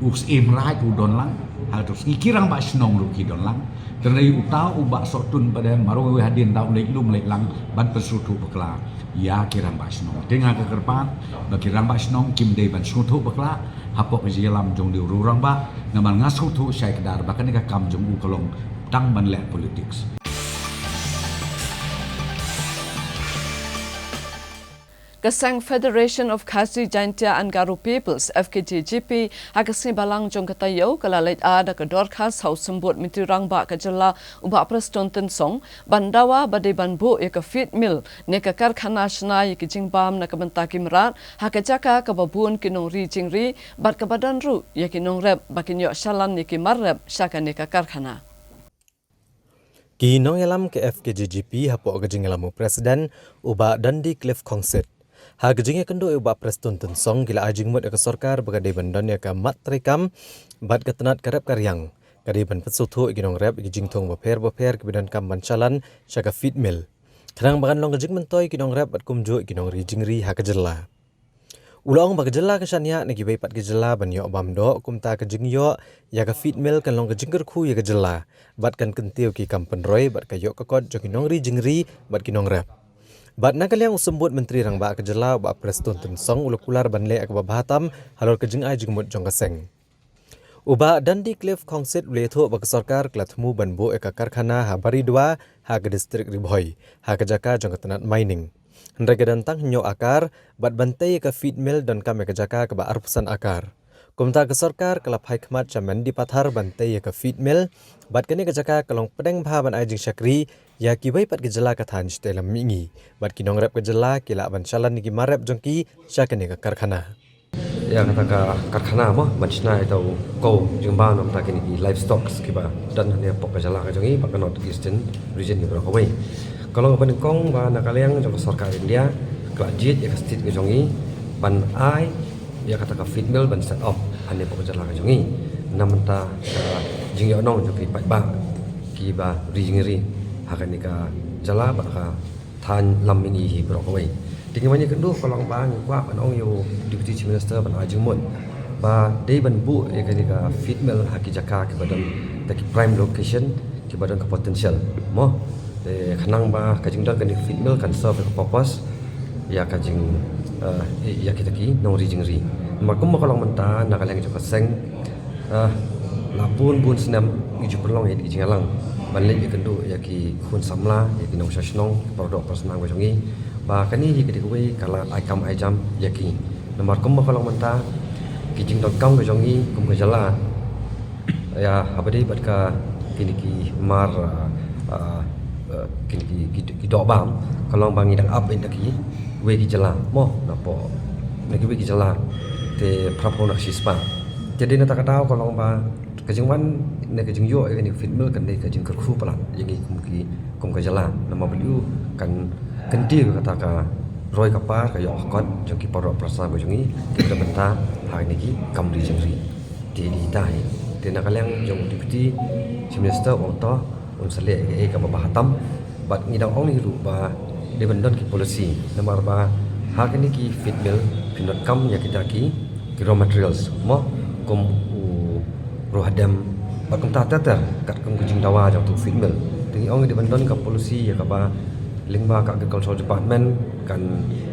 u Syiem Raij ruh u don lang, ha kato ka sngi ki rangbah shnong ruh ki don lang. Te hynrei uta u Bah Sohtun pat de, mar wei hadien da u leit lum leit lang ban pynsngewthuh bakla ïa ki rangbah shnong. Te nga ka kyrpad ba ki rangbah shnong kim dei ban sngewthuh bakla hapoh ka jingïalam jong une u rangbah, namar nga sngewthuh shai kdar ba kane ka kam jong u ka long tang ban leh politics. Ka seng Federation of Khasi Jaintia and Garo Peoples, F K J G P, ha ka sngi Balang jong ka taïew ka la leit ai da ka dorkhas ha u symbud Myntri Rangbah ka jylla u Bah Prestone Tynsong, ban dawa ba dei ban buh ïa ka feed mill ne ka karkhana shna ïa ki jingbam na ka bynta ki mrad ha ka jaka kaba bun ki nongri jingri bad kaba don ruh ïa ki nongrep ba kin ïoh shalan ïa ki mar rep sha kane ka karkhana. Ki nongïalam ka F K J G P hapoh ka jingïalam u President u Bah Dundee Cliff Khongsit, ha ka jingïakynduh ïa u Bah Prestone Tynsong, ki la ai jingmut ïa ka sorkar ba ka dei ban don ïa ka mat treikam bad ka tnat ka rep ka riang, ka dei ban pynsngewthuh ïa ki nongrep ïa ki jingthung bapher bapher kiba donkam ban shalan sha ka feed mill, khnang ba kan long ka jingmyntoi ïa ki nongrep bad kumjuh ïa ki nongri jingri ha ka jylla. U la ong ba ka jylla ka shaniah na kiwei pat ki jylla ban ïoh bam doh, kumta ka jingïoh ïa ka feed mill kan long ka jingkyrkhu ïa ka jylla bad kan kyntiew ki kam pynroi bad ka ïoh ka kot jong ki nongri jingri bad ki nongrep. Bad na ka liang u symbud Myntri Rangbah ka jylla u Bah Prestone Tynsong u la kular ban leh ïa kaba bha tam halor ka jingai jingmut jong ka seng. U Bah Dundee Cliff Khongsit u la ïathuh ba ka sorkar ka la thmu ban buh ïa ka karkhana ha Baridua, ha ka district Ri Bhoi, ha ka jaka jong ka tnat mining. Hynrei ka don tang hynñiew akar, bad ban tei ïa ka feed mill donkam ïa ka jaka kaba arphew san akar. Kumta ka sorkar ka la phai khmat sha Mendipathar ban tei ïa ka feed mill, bad kane ka jaka ka long pdeng bha ban ai jingshakri ïa kiwei pat ki jylla ka thaiñ shatei lam mihngi, bad ki nongrep ka jylla ki lah ban shalan ïa ki mar rep jong ki sha kane ka karkhana. Ïa kata ka karkhana mo, ban shna ïa uto u kaw jingbam na ka bynta kine ki livestock kiba don hangne hapoh ka jylla ka jong ngi bad ka North Eastern Region baroh kawei. Ka long kaba nyngkong ba na ka liang jong ka sorkar India ka la jied ïa ka state ka jong ngi ban ai ïa kata ka feed mill ban set up hangne hapoh ka jylla ka jong ngi na ka bynta ka jingïohnong jong ki paidbah kiba ri jingri ha kane ka jylla bad ka thaiñ lam mihngi hi baroh kawei. Te ngi wan ïakynduh ka long ba ngi kwah ban ong ïa u Deputy Chief Minister ban ai jingmut ba dei ban buh ïa kane ka feed mill ha ki jaka kiba don da ki prime location kiba don ka potential mo. Te khnang ba ka jingdon kane ka feed mill kan serve ïa ka purpose ïa ka jing, eh, ïa kita ki nongri jingri. Namar kumba ka long mynta na ka liang jong ka seng, ah, la bun bun snem ngi ju pynlong ïa ki jingïalang ban leit ïakynduh ïa ki khun samla, ïa ki nongshong shnong, ki para doh para snam ka jong ngi ba kane hi ka dei kawei ka lad ai kam ai jam ïa ki. Namar kumba ka long mynta ki jingdonkam ka jong ngi kum ka jylla, ïa, haba dei bad ka kine ki mar, ah, ah, eh, kine ki, ki, ki doh bam ka long ba ngi dang ap beit na kiwei ki jylla mo, napoh na kiwei ki jylla te phraphew na ka shispah. Te dei na kata ka daw ka long ba ka jingwan ne ka jingïoh ïa kane ka feed mill kan dei ka jingkyrkhu palat ïa ngi kum ki, kum ka jylla. Namar balei, kan kyntiew ïa kata ka roi ka par, ka ïoh ka kot jong ki para doh para snam ka jong ngi kiba don bynta ha kine ki kam ri jingri. Te dei hi te na ka liang jong u Deputy Chief Minister u ong to un sa leh ïa kaei kaba bha tam. Bad ngi dang ong hi ruh ba dei ban don ki policy namar ba ha kine ki feed mill phin donkam ïa kita ki, ki raw materials mo, kum u ruh hadem bad kumta ter ter katkum ka jingdawa jong uto u feed mill. Te ngi ong dei ban don ka policy ïa kaba lyngba ka Agricultural Department kan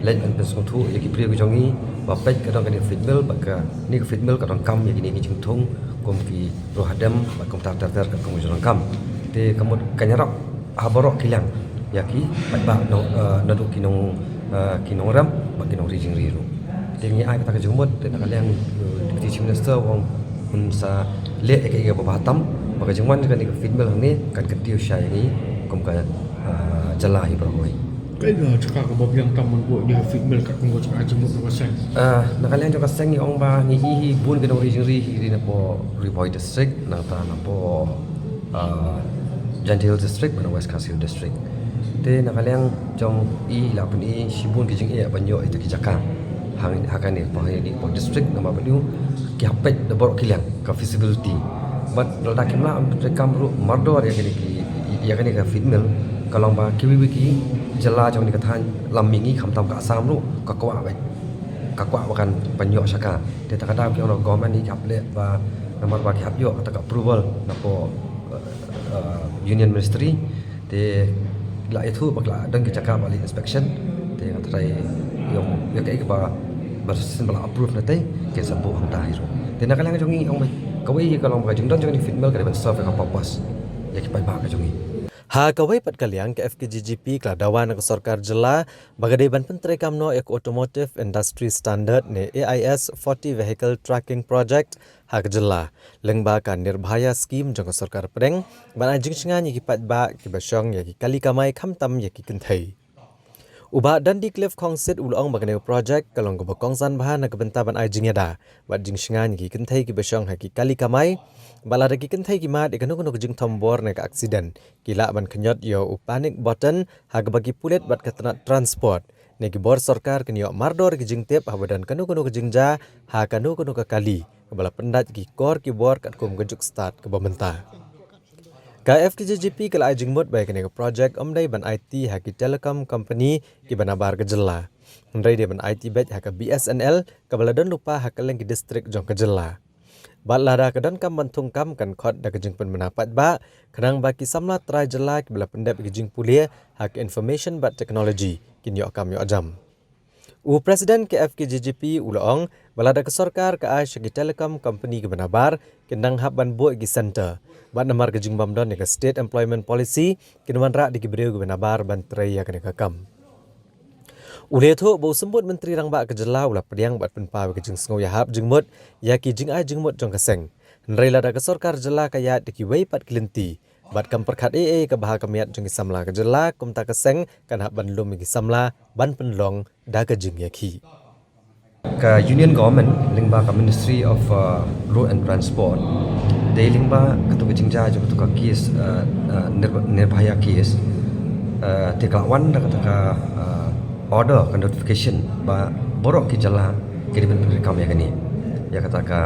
leit ban pynsngewthuh ïa ki briew ka jong ngi ba peit ka don kane ka feed mill bad kane ka feed mill ka donkam ïa kine ki jingthung kum ki ruh hadem bad kumta ter ter katkum ka jingdonkam. Te ka mut kan ïarap ha baroh ki liang ïa ki paidbah nong, eh, naduh ki nong, eh, ki nongrep bad ki nongri jingri ruh. Te ngi ai kata ka jingmut te na ka liang, eh, Chief Minister u ong un sa leh ïa kaei kaba bha tam ba ka jingwan kane ka feed mill hangne kan kyntiew shai ïa ngi kum ka, ah, jylla hi baroh kawei. Kaei ka jaka kaba biang tam ban buh ïa ka feed mill katkum ka jaka jingmut jong ka seng? Ah, na ka liang jong ka seng ngi ong ba ngi ïohi bun ki nongri jingri hi napoh Ri Bhoi District, nangta napoh, ah, Jaintia Hills District bad West Khasi Hills District. Te na ka liang jong i la pyni shibun ki jingeh ban ïoh ïa kita ki jaka ha, ha kane, ha kane ka district, namar ba ki hap peit da baroh ki liang ka feasibility. Bad lada kim lah ban treikam ruh mardor ïa kane ki, ïa kane ka feed mill, ka long ba kiwei kiwei ki jylla jong kane ka thaiñ lam mihngi khamtam ka Assam ruh ka kwah ba, ka kwah ba kan pynïoh sha ka. Te ta ka daw ki ong na government hi ki hap leh ba namar ba ki hap ïoh kata ka approval napoh, eh, Union Ministry. Te la ïathuh ba la don ki jaka ba la inspection. Te nga tharai ïa, ïa kaei kaba, ba shisien ba la approve na tei kin sa buh hangta hi ruh. Te na ka liang jong ngi ong ba kawei ka long ba ka jingdon jong kane ka feed mill ka dei ban serve ïa ka purpose ïa ki paidbah ka jong ngi. Ha kawei pat ka liang ka F K G G P ka la dawa na ka sorkar jylla ba ka dei ban pyntreikam noh ïa ka Automotive Industry Standard ne A I S forty Vehicle Tracking Project ha ka jylla, lyngba ka Nirbhaya Scheme jong ka sorkar pdeng, ban ai jingshngaiñ ïa ki paidbah kiba shong ïa ki kali kamai khamtam ïa ki kynthei. U Bah Dundee Cliff Khongsit u la ong ba kane ka project ka long kaba kongsan bha na ka bynta ban ai jingïada bad jingshngaiñ ïa ki kynthei kiba shong ha ki kali kamai, ba lada ki kynthei ki mad ïa kano kano ka jingthombor ne ka accident, ki lah ban khñiot ïa u panic button ha kaba ki pulit bad ka tnat transport ne ki bor sorkar kin ïoh mardor ki jingtip haba don kano kano ka jingjia ha kano kano ka kali kaba la pyndait ki kor ki bor katkum ka juk stad kaba mynta. Ka F K G G P ka la ai jingmut ba ïa kane ka project ym dei ban aiti ha ki telecom company kiba nabar ka jylla, hynrei dei ban aiti beit ha ka B S N L kaba la don lypa ha kylleng ki district jong ka jylla. Bad lada ka donkam ban thungkam kan khot da ka jingpynbna paidbah, khnang ba ki samla trai jylla kiba la pyndep ïa ka jingpule ha ka information bad technology kin ïoh kam ïoh jam. U President ka F K G G P u la ong ba lada ka sorkar ka ai sha ki telecom company kiba nabar, kin dang hap ban buh ïa ki center. Bad namar ka jingbym don ïa ka State Employment Policy, kin wanrah da ki briew kiba nabar ban trei ïa kane ka kam. U la ïathuh ba u Symbud Myntri Rangbah ka jylla u la pdiang bad pynpaw ïa ka jingsngewïahap jingmut ïa ki jingai jingmut jong ka seng. Hynrei lada ka sorkar jylla ka ïaid da kiwei pat ki lynti bad kam pyrkhat ei ei ïa ka bha ka miat jong ki samla ka jylla, kumta ka seng kan hap ban lum ïa ki samla ban pynlong da ka jingïakhih. Ka Union Government lyngba ka Ministry of, uh, Road and Transport, dei lyngba kato ka jingjia jong kato ka case, uh, uh, Nirb-, Nirbhaya case, uh, te ka la wan da kata ka, uh, order, ka notification ba baroh ki jylla ki dei ban pyntreikam ïa kane, ïa kata ka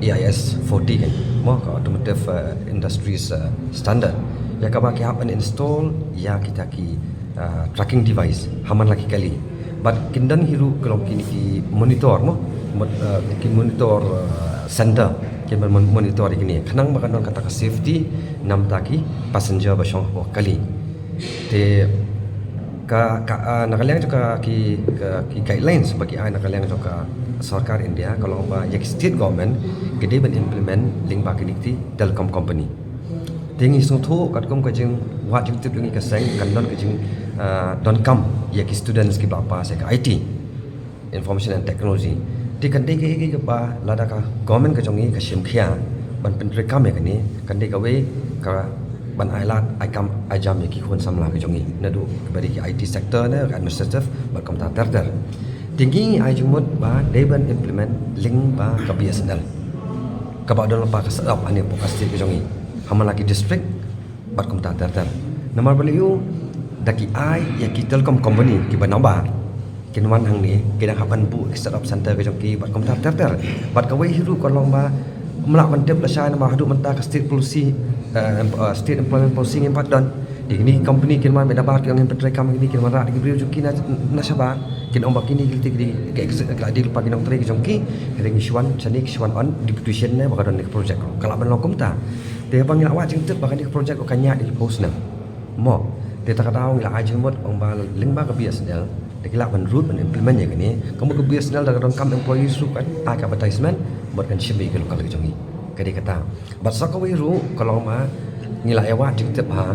A I S forty kan, mo, ka Automotive, uh, Industries, uh, Standard, ïa kaba ki hap ban install ïa kita ki, uh, tracking device ha man la ki kali. Bad kin don hi ruh ka long kine ki monitor, mo, mo-, uh, ki monitor, uh, center kiban mon-, monitor ïa kine, khnang ba kan don kata ka safety na bynta ki passenger ba shong hapoh kali. Te ka, ka, ah, na ka liang jong ka ki, ka, ki guidelines ba ki ai na ka liang jong ka sorkar India, ka long ba ïa ki state government ki dei ban implement lyngba kine ki telecom company. Te ngi sngewthuh katkum ka jingwad jingtip jong ngi ka seng, kan don ka jing, ah, donkam ïa ki students kiba la pass ïa ka I T, Information and Technology. Te kan dei kaei kaei kaba lada ka government ka jong ngi ka shim khia ban pyntreikam ïa kane, kan dei kawei ka ban ai lad, ai kam, ai jam ïa ki khun samla ka jong ngi, naduh kaba dei ki I T sector ne ka administrative bad kumta ter ter. Te ngi ai jingmut ba dei ban implement lyngba ka B S N L kaba don lypa ka set up hangne hapoh ka state ka jong ngi, ha man la ki district bad kumta ter ter. Namar balei? Da ki ai ïa ki telecom company kiba nabar, kin wan hangne, ki dang hap ban buh ki set up center ka jong ki bad kumta ter ter. Bad kawei hi ruh ka long ba ym lah ban tip lashai namar haduh mynta ka state policy, eh, em-, eh, state employment policy ngim pat don. Te kine ki company kin wan bad nabar, ki ong ngin pyntreikam ïa kine, kin wanrah da ki briew jong ki na, na shabar, kin ong ba kine ki lynti ki dei, ki, ki, ki la dei lypa ki nongtrei ki jong ki, hynrei ngi shu wan shane, ki shu wan on deputation ne ba ka don kane ka project ruh. Ka lah ban long kumta. Te haba ngi la wad jingtip ba kane ka project ruh kan ïaid da ki post ne, mo. Te ta ka daw ngi la ai jingmut ong ba lyngba ka B S N L da ki lah ban root ban implement ïa kane. Ka mut ka B S N L da ka donkam employees ruh kan ai ka advertisement bad kan shim ïa ki local ka jong ngi. Ka dei kata. Bad sa kawei ruh ka long ba ngi la ïa wad jingtip ba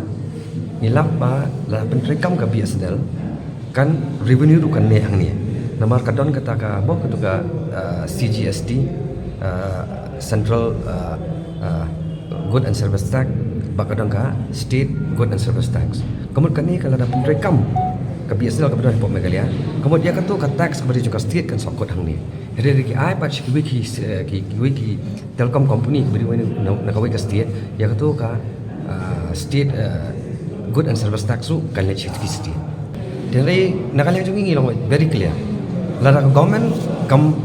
ngi lap ba la pyntreikam ka B S N L, kan revenue ruh kan neh hangne. Namar ka don kata ka, mo, kato ka, ah, C G S T, Uh, central uh, uh, good and service tax, bad ka don ka state good and service tax. Ka mut kane ka lada pyntrei kam ka B S N L ka ba don hapoh Meghalaya, ka mut ïa kato ka tax ka ba dei jong ka state kan sa kut hangne. Hynrei ki ai pat sha kiwei ki, eh, ki, kiwei ki telecom company ka ba dei na, na kawei ka state, ïa kato ka uh, state uh, good and service tax ruh kan leit sha ki state. Hynrei na ka liang jong ngi ngi long very clear. Lada ka government kam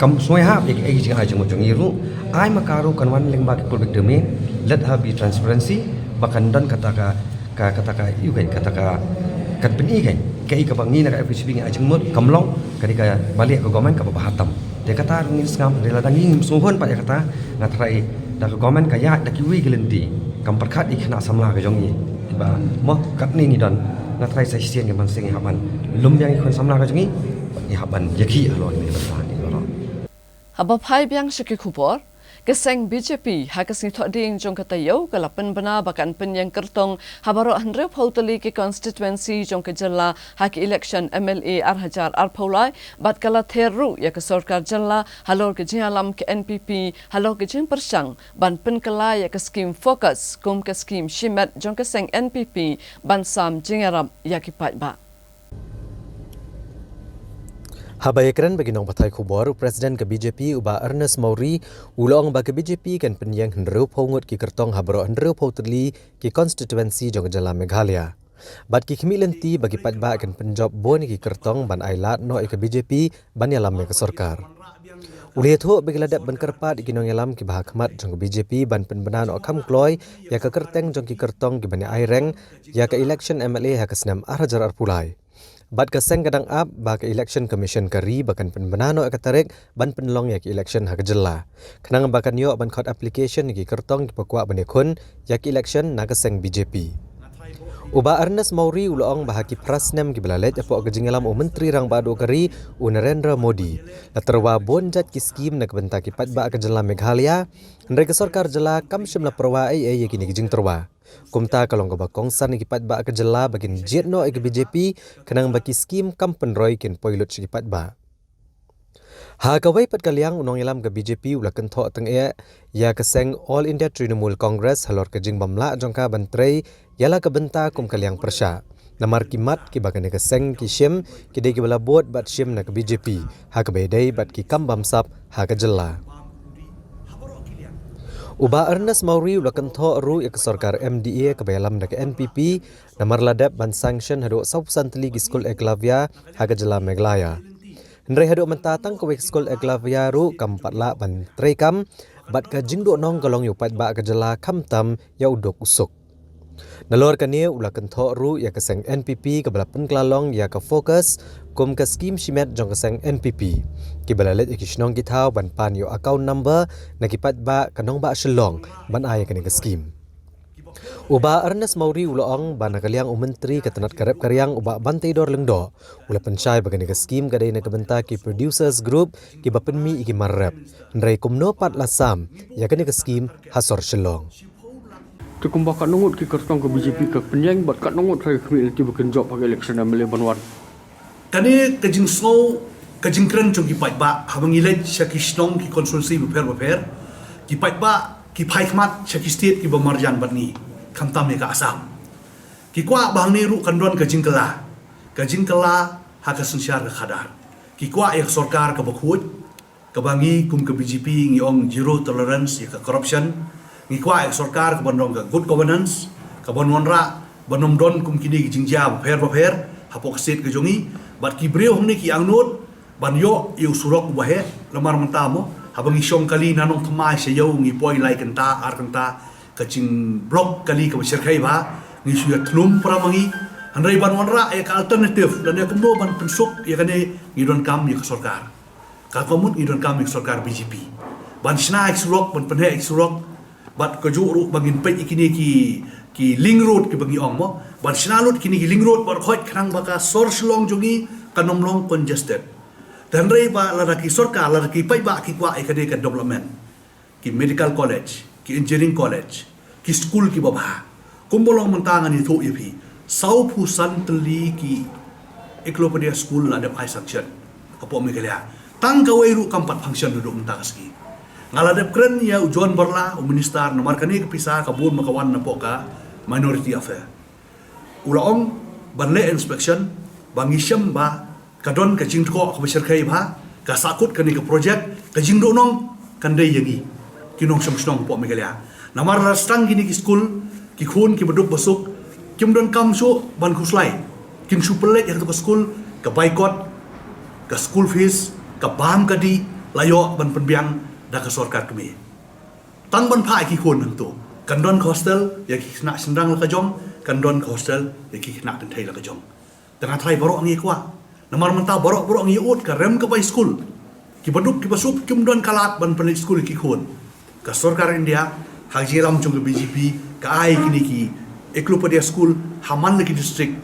kam sngew hap ïa ki, ïa ki jingai jingmut jong ngi ruh, ai ma ka ruh kan wan lyngba ki public domain, let her be transparency, ba kan don kata ka, ka, kata ka, ïa ka, kata ka, kan pyni ka, kaei kaba ngi na ka F K G P ngi ai jingmut kam long, ka dei kaba leh ka government kaba bha tam. Te kata ruh ngin sngap, hynrei lada ngi ngim sngewhun pat ïa kata, nga tharai da ka government ka ïaid da kiwei ki lynti, kam pyrkhat ïa ki khynnah samla ka jong ngi. Ba mo katne ngi don, nga tharai sa shisien ngi ban seng ngi hap ban lum ïa ki khun samla ka jong ngi, ngi hap ban ïa ki halor ngi ban sah ngi halor. Haba phai biang sha ki khubor, ka seng B J P ha ka sngi Thohdieng jong ka taïew ka la pynbna ba kan pynïeng kyrtong ha baroh hynriewphew tylli ki constituency jong ka jylla ha ki election M L A ar hajar arphew lai, bad ka la ther ruh ïa ka sorkar jylla halor ka jingïalam ka N P P halor ka jingpyrshang ban pynkylla ïa ka skim FOCUS kum ka skim shimet jong ka seng N P P ban sam jingïarap ïa ki paidbah. Haba ïakren bad ki nongpathai khubor, u President ka B J P u Bah Ernest Mawrie u la ong ba ka B J P kan pynïeng hynriewphew ngut ki kyrtong ha baroh hynriewphew tylli ki constituency jong ka jylla Meghalaya. Bad ki khmih lynti ba ki paidbah kin pynjop bun ïa ki kyrtong ban ai lad noh ïa ka B J P ban ïalam ïa ka sorkar. U la ïathuh ba ki la dep ban kyrpad ïa ki nongïalam kiba ha khmat jong ka B J P ban pynbna noh kham kloi ïa ka kyrteng jong ki kyrtong kiban ïa ai reng ïa ka election M L A ha ka snem ar hajar arphew lai. Bad ka seng ka dang ap ba ka Election Commission ka ri ba kan pynbna noh ïa ka tarik ban pynlong ïa ka election ha ka jylla, khnang ba kan ïoh ban khot application ïa ki kyrtong kiba kwah ban ïakhun ïa ka election na ka seng B J P. U Bah Ernest Mawrie u la ong ba ha ki phra snem kiba la leit hapoh ka jingïalam u Myntri Rangbah Duh ka ri u Narendra Modi, la tyrwa bun jait ki skim na ka bynta ki paidbah ka jylla Meghalaya, hynrei ka sorkar jylla kam shym la pyrwa ei ei ïa kine ki jingtyrwa. Kumta ka long kaba kongsan ïa ki paidbah ka jylla ba kin jied noh ïa ka B J P, khnang ba ki skim kam pynroi kin poi lut sha ki paidbah. Ha kawei pat ka liang, u nongïalam ka B J P u la kynthoh tyngeh ïa ka seng All India Trinamool Congress halor ka jingbym lah jong ka ban trei ïa la ka bynta kum ka liang pyrshah, namar ki mat kiba kane ka seng ki shim ki dei kiba la bud bad shim na ka B J P, ha kaba ïadei bad ki kam bamsap ha ka jylla. U Bah Ernest Mawrie u la kynthoh ruh ïa ka sorkar M D A kaba ïalam da ka N P P, namar la dep ban sanction haduh sawphew san tylli ki skul Eklavya ha ka jylla Meghalaya. Hynrei haduh mynta tang kawei ka skul Eklavya ruh kam pat lah ban treikam, bad ka jingduhnong ka long ïa u paidbah ka jylla khamtam ïa u duk u suk. Nalor kane u la kynthoh ruh ïa ka seng N P P kaba la pynkylla long ïa ka FOCUS kum ka skim shimet jong ka seng N P P, kiba la leit ïa ki shnong ki thaw ban pan ïa u account number na ki paidbah ka nongbah Shillong ban ai ïa kane ka skim. U Bah Ernest Mawrie u la ong ba na ka liang u Myntri ka tnat ka rep ka riang u Bah Banteidor Lyngdoh u la pynshai ba kane ka skim ka dei na ka bynta ki producers group kiba pynmih ïa ki mar rep, hynrei kumno pat la sam ïa kane ka skim ha sor Shillong. Te kumba katno ngut ki kyrtong ka B J P ka pynïeng bad katno ngut ka khmih lynti ba kin jop ha ka election M L A ban wan? Kane ka jingsngew, ka jingkren jong ki paidbah haba ngi leit sha ki shnong ki constituency bapher bapher, ki paidbah ki phai khmat sha ki state kiba marjan bad ngi, khamtam ïa ka Assam. Ki kwah ba hangne ruh kan don ka jingkylla, ka jingkylla ha ka synshar ka khadar. Ki kwah ïa ka sorkar kaba khuid, kaba ngi kum ka B J P ngi ong zero tolerance ïa ka corruption. Ngi kwah ïa ka sorkar kaban don ka good governance, kaban wanrah ban ym don kum kine ki jingjia bapher bapher hapoh ka state ka jong ngi. Bad ki briew hangne ki angnud ban ïoh ïa u surok uba heh, namar mynta mo, haba ngi shong kali na Nongthymmai sha ïew ngi poi lai kynta ar kynta, ka jingblock kali kaba syrkhei bha, ngi shu ïa thnum para ma ngi. Hynrei ban wanrah ïa ka alternative lane kumno ban pynsuk ïa kane, ngi donkam ïa ka sorkar. Ka kamut ngi donkam ïa ka sorkar B J P ban shna ïa ka surok, ban pynheh ïa ka surok. Bad kajuh ruh ba ngin peit ïa kine ki, ki link road kiba ngi ong mo, ban shna lut kine ki link road bad khoit khnang ba ka sor Shillong jong ngi kan ym long congested. Te hynrei ba lada ki sorkar, lada ki paidbah ki kwah ïa kane ka development, ki medical college, ki engineering college, ki skul kiba bha. Kumba long mynta ngan ïathuh ïa phi, sawphew san tylli ki Eklavya school la dep ai sanction hapoh Meghalaya. Tang kawei ruh kam pat function haduh mynta ka sngi. Nga la dep kren ïa u John Barla, u minister, namar kane ka pisa ka bun ma ka wan napoh ka Minority Affair. U la ong ban leh inspection, ba ngi shem ba ka don ka jingtkoh kaba shyrkhei bha, ka sahkut kane ka project, ka jingduhnong kan dei ïa ngi ki nongshong shnong hapoh Meghalaya. Namar la sdang kine ki skul, ki khun kiba duk ba suk kim don kam shuh ban khuslai. Kin shu pynleit ïa kato ka skul, ka baikot, ka school fees, ka bam ka dih la ïoh ban pynbiang da ka sorkar kmie. Tang ban phah ïa ki khun hangto, kan don ka hostel ïa ki khynnah shynrang la ka jong, kan don ka hostel ïa ki khynnah kynthei la ka jong. Te nga trai baroh ngi kwah. Namar mynta baroh baroh ngi ud ka rem ka bai skul. Kiba duk kiba suk kim don ka lad ban pynleit skul ïa ki khun. Ka sorkar India ha ka jingïalam jong ka B J P ka ai kine ki enklopadia skul ha man la ki district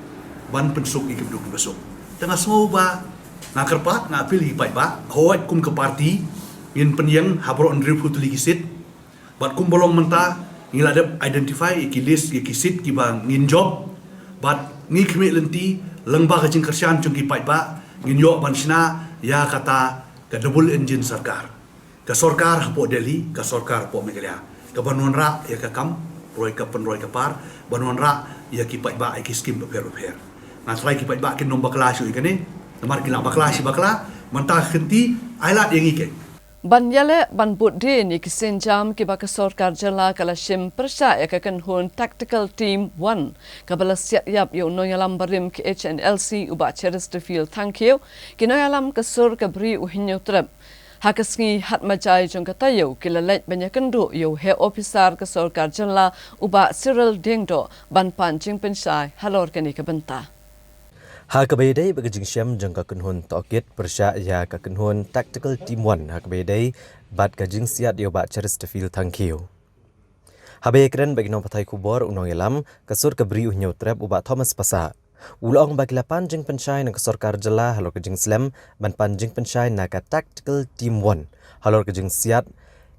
ban pynsuk ïa kiba duk kiba suk. Te nga sngew ba nga kyrpad, nga appeal ïa ki paidbah, hooid kum ka party ngin pynïeng ha baroh hynriewphew tylli ki seat. Bad kumba long mynta ngi la dep identify ïa ki list ïa ki seat kiba ngin jop. Bad ngi khmih lynti lyngba ka jingkyrshan jong ki paidbah ngin ïoh ban shna ïa kata ka double engine sorkar. Ka sorkar hapoh Delhi, ka sorkar hapoh Meghalaya. Ka ban wanrah ïa ka kam roi ka pynroi ka par, ban wanrah ïa ki paidbah ïa ki skim bapher bapher. Nga trai ki paidbah kin ym bakla shuh ïa kane. Namar ki la bakla shi bakla, mynta ka kynti ai lad ïa ngi keiñ. Ban ïaleh ban bud dien ïa ki sienjam kiba ka sorkar jylla ka la shim pyrshah ïa ka kynhun Tactical Team One kaba la siat ïap ïa u nongïalam barim ka H N L C u Bah Cheristerfield Thangkhiew, ki nongïalam ka sur ka Bri u Hynñiewtrep ha ka sngi Hatmajai jong ka taïew ki la leit ban ïakynduh ïa u heh ophisar ka sorkar jylla u Bah Cyril Diengdoh ban pan jingpynshai halor kane ka bynta. Ha kaba ïadei bad ka jingshem jong ka kynhun tohkit pyrshah ïa ka kynhun Tactical Team One ha kaba ïadei bad ka jingsiat ïa u Bah Cheristerfield Thangkhiew. Haba ïakren bad ki nongpathai khubor u nongïalam ka sur ka Bri u Hynñiewtrep u Bah Thomas Passah, u la ong ba ki la pan jingpynshai na ka sorkar jylla halor ka jingslem ban pan jingpynshai na ka Tactical Team One halor ka jingsiat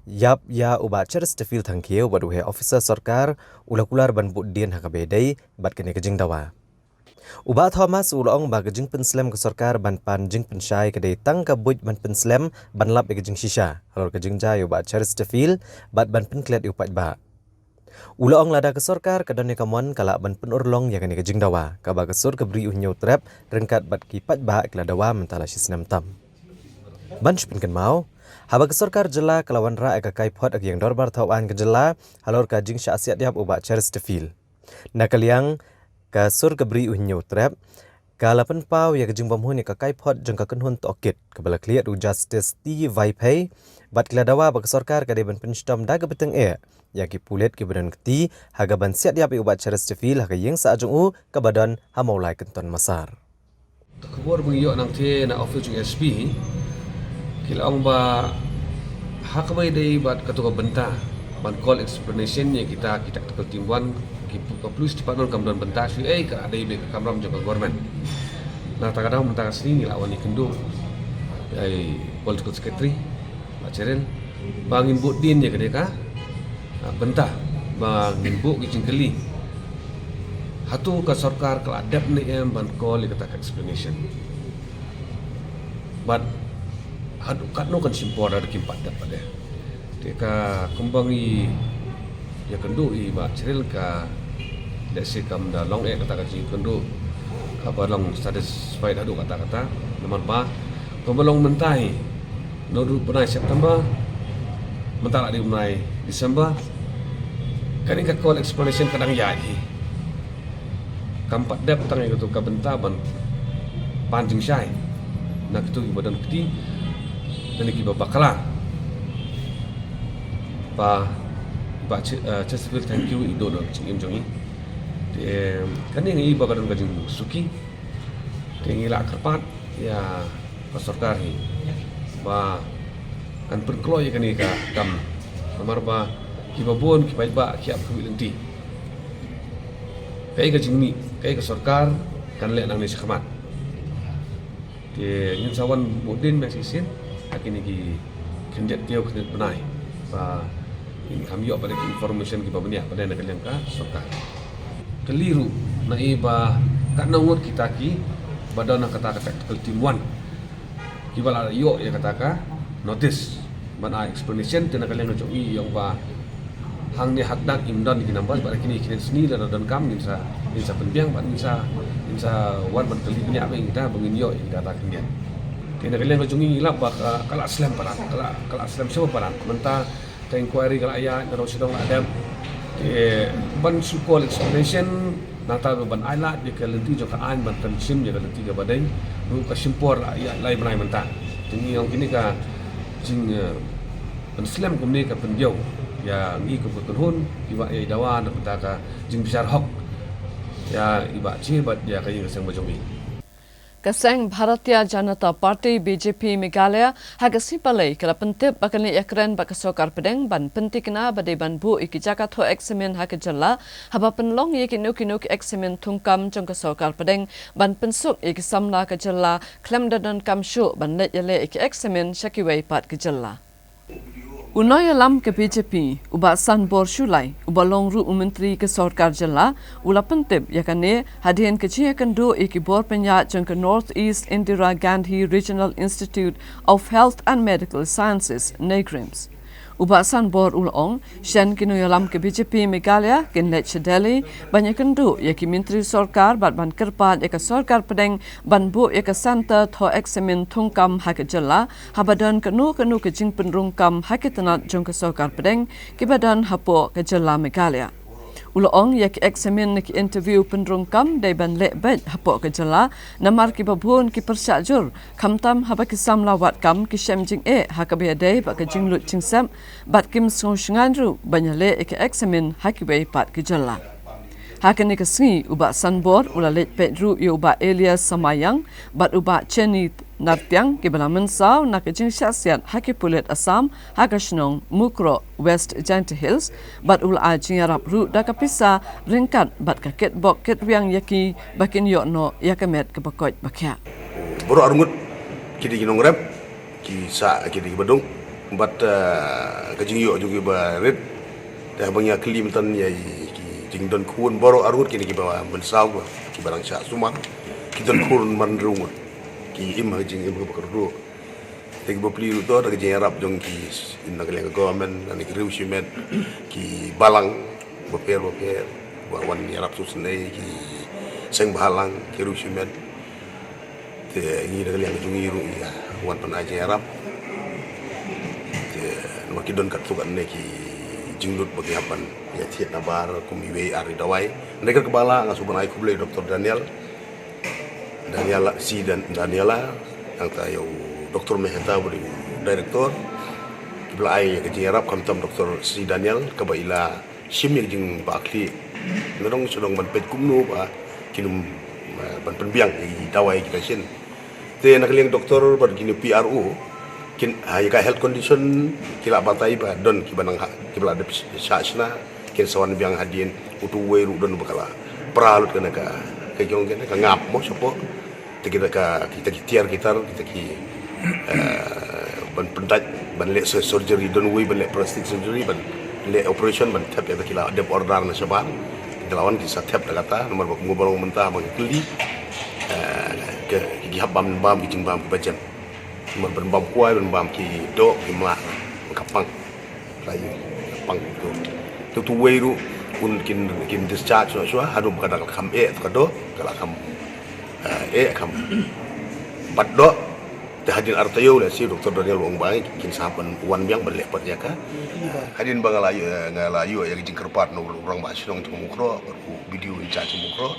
ïap ïa u Bah Cheristerfield Thangkhiew bad u heh ophisar sorkar u la kular ban bud dien ha kaba ïadei bad kane ka jingdawa. U Bah Thomas u la ong ba ka jingpynslem ka sorkar ban pan jingpynshai ka dei tang ka buit ban pynslem ban lap ïa ka jingshisha halor ka jingjia ïa u Bah Cheristerfield bad ban pynklet ïa u paidbah. U la ong lada ka sorkar ka don ïa ka mon ka lah ban pynurlong ïa kane ka jingdawa kaba ka sur ka Bri u Hynñiewtrep ryngkat bad ki paidbah ki la dawa mynta la shi snem tam. Ban shu pynkynmaw, haba ka sorkar jylla ka la wanrah ïa ka kaiphod ha ka ïing dorbar thawaiñ ka jylla halor ka jingshah siat ïap u Bah Cheristerfield. Na ka liang ka sur ka Bri u Hynñiewtrep ka la pynpaw ïa ka jingbymhun ïa ka kaiphod jong ka kynhun tohkit kaba la khlieh da u Justice T Vaiphei bad ki la dawa ba ka sorkar ka dei ban pynshitom da kaba tyngeh ïa ki pulit kiba don kti ha kaban siat ïap ïa u Bah Cheristerfield ha ka ïing sah jong u kaba don ha Mawlai Kynton Massar. Ka khubor ba ngi ïoh nangtei na office jong S P, ki la ong ba ha kaba ïadei bad kato ka bynta ban call explanation ïa kita ki Tactical Team One, ki pu-, ka police department kam don bynta shuh, eh, ka dei beit ka kamram jong ka government. Na kata ka daw mynta ka sngi ngi la wan ïakynduh ïa i political secretary Bah Cheril ba ngin bud dien ïa kane ka, ah, bynta ba ngin buh ki jingkylli. Hato ka sorkar ka la dep ne em ban call ïa kata ka explanation. Bad haduh katno kan shim por lada kim pat dep pat de. Te ka kumba ngi ïakynduh i Bah Cheril ka lehse kam da long eh kata ka jingkynduh kaba long satisfied haduh katta katta. Namar ba kumba long mynta hi naduh bnai September mynta la dei bnai December. Kane ka call explanation ka dang ïaid hi. Kam pat dep tang ïa kato ka bynta ban pan jingshai na kito kiba don kti, na kiba bakla ba, ba Ch-, eh, Cheristerfield Thangkhiew i don ha ka jingim jong i. Te kane ngi i ba ka don ka jingsuki. Te ngi la kyrpad ïa ka sorkar hi ba kan pynkloi ïa kane ka kam. Namar ba kiba bun ki paidbah ki ap kawei lynti. Kaei ka jingmih, kaei ka sorkar kan leh nangne shakhmat. Te ngin sa wan bud dien biang shisien ha kine ki khyndiat taïew khyndiat bnai ba ngin kham ïoh pat ki information kiba bniah pat na ka liang ka sorkar. Kylli ruh na i ba katno ngut kita kiba don ha kata ka Tactical Team One. Kiba la ïoh ïa kata ka notice ban ai explanation, te na ka liang ka jong i ong ba hangne ha kdang im don ki numbers, bad kine kine sngi lada donkam ngin sa, ngin sa pynbiang, bad ngin sa, ngin sa wan ban kylli bniah bad kita ba ngin ïoh ïa ki data ki ngiat. Te na ka liang ka jong i lap ba ka, ka la slem palat, ka la, ka la slem shuh palat. Mynta ka inquiry ka la ïaid, na dong sha dong la dep. Te ban shu call explanation, nangta ban ai lad ïa ka lynti jong ka aiñ ban pynshim ïa ka lynti kaba dei. Ruh ka shim por la ïaid lai bnai mynta. Te ngi ong kine ka jing, eh, pynslem kumne ka pynbiang ïa ngi kum ka kynhun kiba ïa i dawa na ka bynta ka jingbishar hok ïa i Bah Che bad ïa ka ïing ka sem ba jong i. Ka seng Bharatiya Janata Party, B J P, Meghalaya ha ka sngi Palei ka la pyntip ba kan leit ïakren bad ka sorkar pdeng ban pynthikna ba dei ban buh ïa ki jaka thoh eksamin ha ka jylla, haba pynlong ïa kino kino ki eksamin thungkam jong ka sorkar pdeng ban pynsuk ïa ki samla ka jylla khlem da donkam shuh ban leit ïaleh ïa ki eksamin sha kiwei pat ki jylla. U nongïalam ka B J P, u Bah Sanbor Shullai, uba long ruh u myntri ka sorkar jylla, u la pyntip ïa kane hadien ka jingïakynduh ïa ki bor pynïaid jong ka North East Indira Gandhi Regional Institute of Health and Medical Sciences, NEIGRIHMS. U Bah Sanbor u la ong, shen ki nongïalam ka B J P Meghalaya kin leit sha Delhi ban ïakynduh ïa ki myntri sorkar bad ban kyrpad ïa ka sorkar pdeng ban buh ïa ka centre thoh eksamin thungkam ha ka jylla, haba don kano kano ka jingpynrung kam ha ki tnat jong ka sorkar pdeng kiba don hapoh ka jylla Meghalaya. U la ong ïa ki eksamin na ki interview pynrung kam dei ban leh beit hapoh ka jylla, namar kiba bun ki pyrshah jur, khamtam haba ki samla wad kam ki shem jingeh ha kaba ïadei bad ka jinglut jingsep, bad kim sngew shngaiñ ruh ban ïaleh ïa ki eksamin ha kiwei pat ki jylla. Ha kane ka sngi, u Bah Sanbor u la leit peit ruh ïa u Bah Elias Samayang bad u Bah Chenny Nartiang, kiba la mynsaw na ka jingshah siat ha ki pulit Assam ha ka shnong Mukroh, West Jaintia Hills, bad u la ai jingïarap ruh da ka pisa ryngkat bad ka kitbok kitrwiang ïa ki ba kin ïoh noh ïa ka met kaba koit ba khiah. Baroh arngut ki dei ki nongrep, ki sah ki dei kiba dung, bad, eh, ka jingïoh jong ki ba rit. Te haba ngi ïa kylli mynta ïa ki jingdon khun, baroh arngut kine kiba mynsaw, kiba dang shah sumar, ki don khun man rung, ki im ha ka jingim kaba kyrduh. Te ki bapli ruh to da ka jingïarap jong ki, na ka liang ka government, na ki riew shimet, ki balang bapher bapher ba wan ïarap sngewsynei, ki seng bhalang, ki riew shimet. Te ngi na ka liang jong ngi ruh ngi wan pynai jingïarap. Te namar ki don katto katne ki jinglut ba ki hap ban ïa thied nabar kum iwei ar i dawai. Hynrei kaba lah nga sngewbha ban ai khublei Doctor Daniel, Daniela, si Dan-, Daniela, nangta ïa u Doctor Mehta ba dei u director. Kiba la ai ka jingïarap, khamtam Doctor si Daniel kaba i la shim ïa ka jingbakla na dong sha dong ban peit kumno ba kin ym, eh, ban pynbiang ïa ki dawai kita shisien. Te na ka liang doctor bad kine P R O, kin, ah, ïa ka health condition ki la batai ba don kiba nang ha, kiba la dep shah shna, kin sa wan biang hadien. Utu uwei ruh don ba ka la pra lut kane ka, ka jong kane ka ngap mo shapoh. Te kita ka, kita ki tiar ki tar, kita ki, eh, ban pyndait, ban leh sur-, surgery, don uwei ban leh plastic surgery, ban leh operation, ban thep ïa kita ki la dep order na shabar. Kita la wan ki sa thep da kata, namar ba kumba long mynta ba ngi kylli, eh, ki, ki hap bam, bam ki jingbam kiba jem. Namar ban bam kwai, ban bam ki doh, ki mlak, ka pang. Ka pang tu. Tu tu wei ruh, un kin, kin discharge shuwa shuwa, haduh ba ka da ka kham eh, ka doh, ka la kham, eh, eh, kham bat doh. Te hadien ar taïew lehse Doctor Daniel u ong ba kin sa hap ban wan biang ban leh pat ïa ka. Hadien ba nga la ïoh, nga la ïoh ïa ka jingkyrpad na u rangbah shnong jong Mukroh, u B D O in charge jong Mukroh.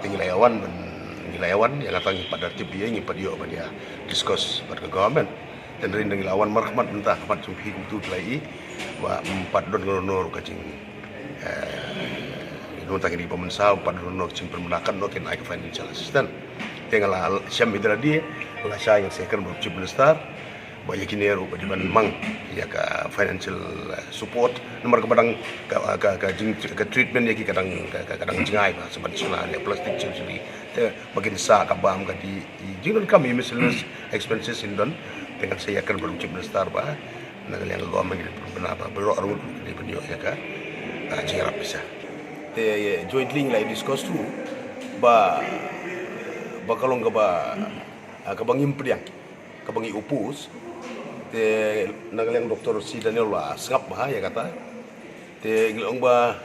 Te ngi la ïa wan ban, ngi la ïa wan, ïa kata ngi pat da tip ïa, ngi pat ïoh ban ïa discuss bad ka government. Te hynrei ngi la wan markhmat mynta khmat jong phi kumtu, phi la ïohi ba, mm, ym pat don kano kano ruh ka jing, eh, mynta kine ki ba mynsaw, ym pat don kano kano ka jingpynbna katno kin ai ka financial assistance. Te nga la shem ïa lade, la shai ïa ka second bad Chief Minister ba ïa kine ruh ba dei ban mang ïa ka financial, eh, support. Namar kaba dang ka, ka, ka jing, ka treatment ïa ki ka dang, ka, ka, ka dang jngai ba, sa ban shna ïa plastic surgery. Te ba kin sah ka bam ka dih, i jingdonkam i miscellaneous expenses in don. Te ngan sa ïakren bad u Chief Minister ba na ka liang ka government kin pynbna ba baroh arngut ki dei ban ïoh ïa ka, ah, jingïarap pisa. Te jointly ngi la discuss through ba, ba ka long kaba, ah, kaba ngim pdiang. Ba ngi oppose te na ka liang Doctor C Daniel la sngap bha ïa kata. Te ngi la ong ba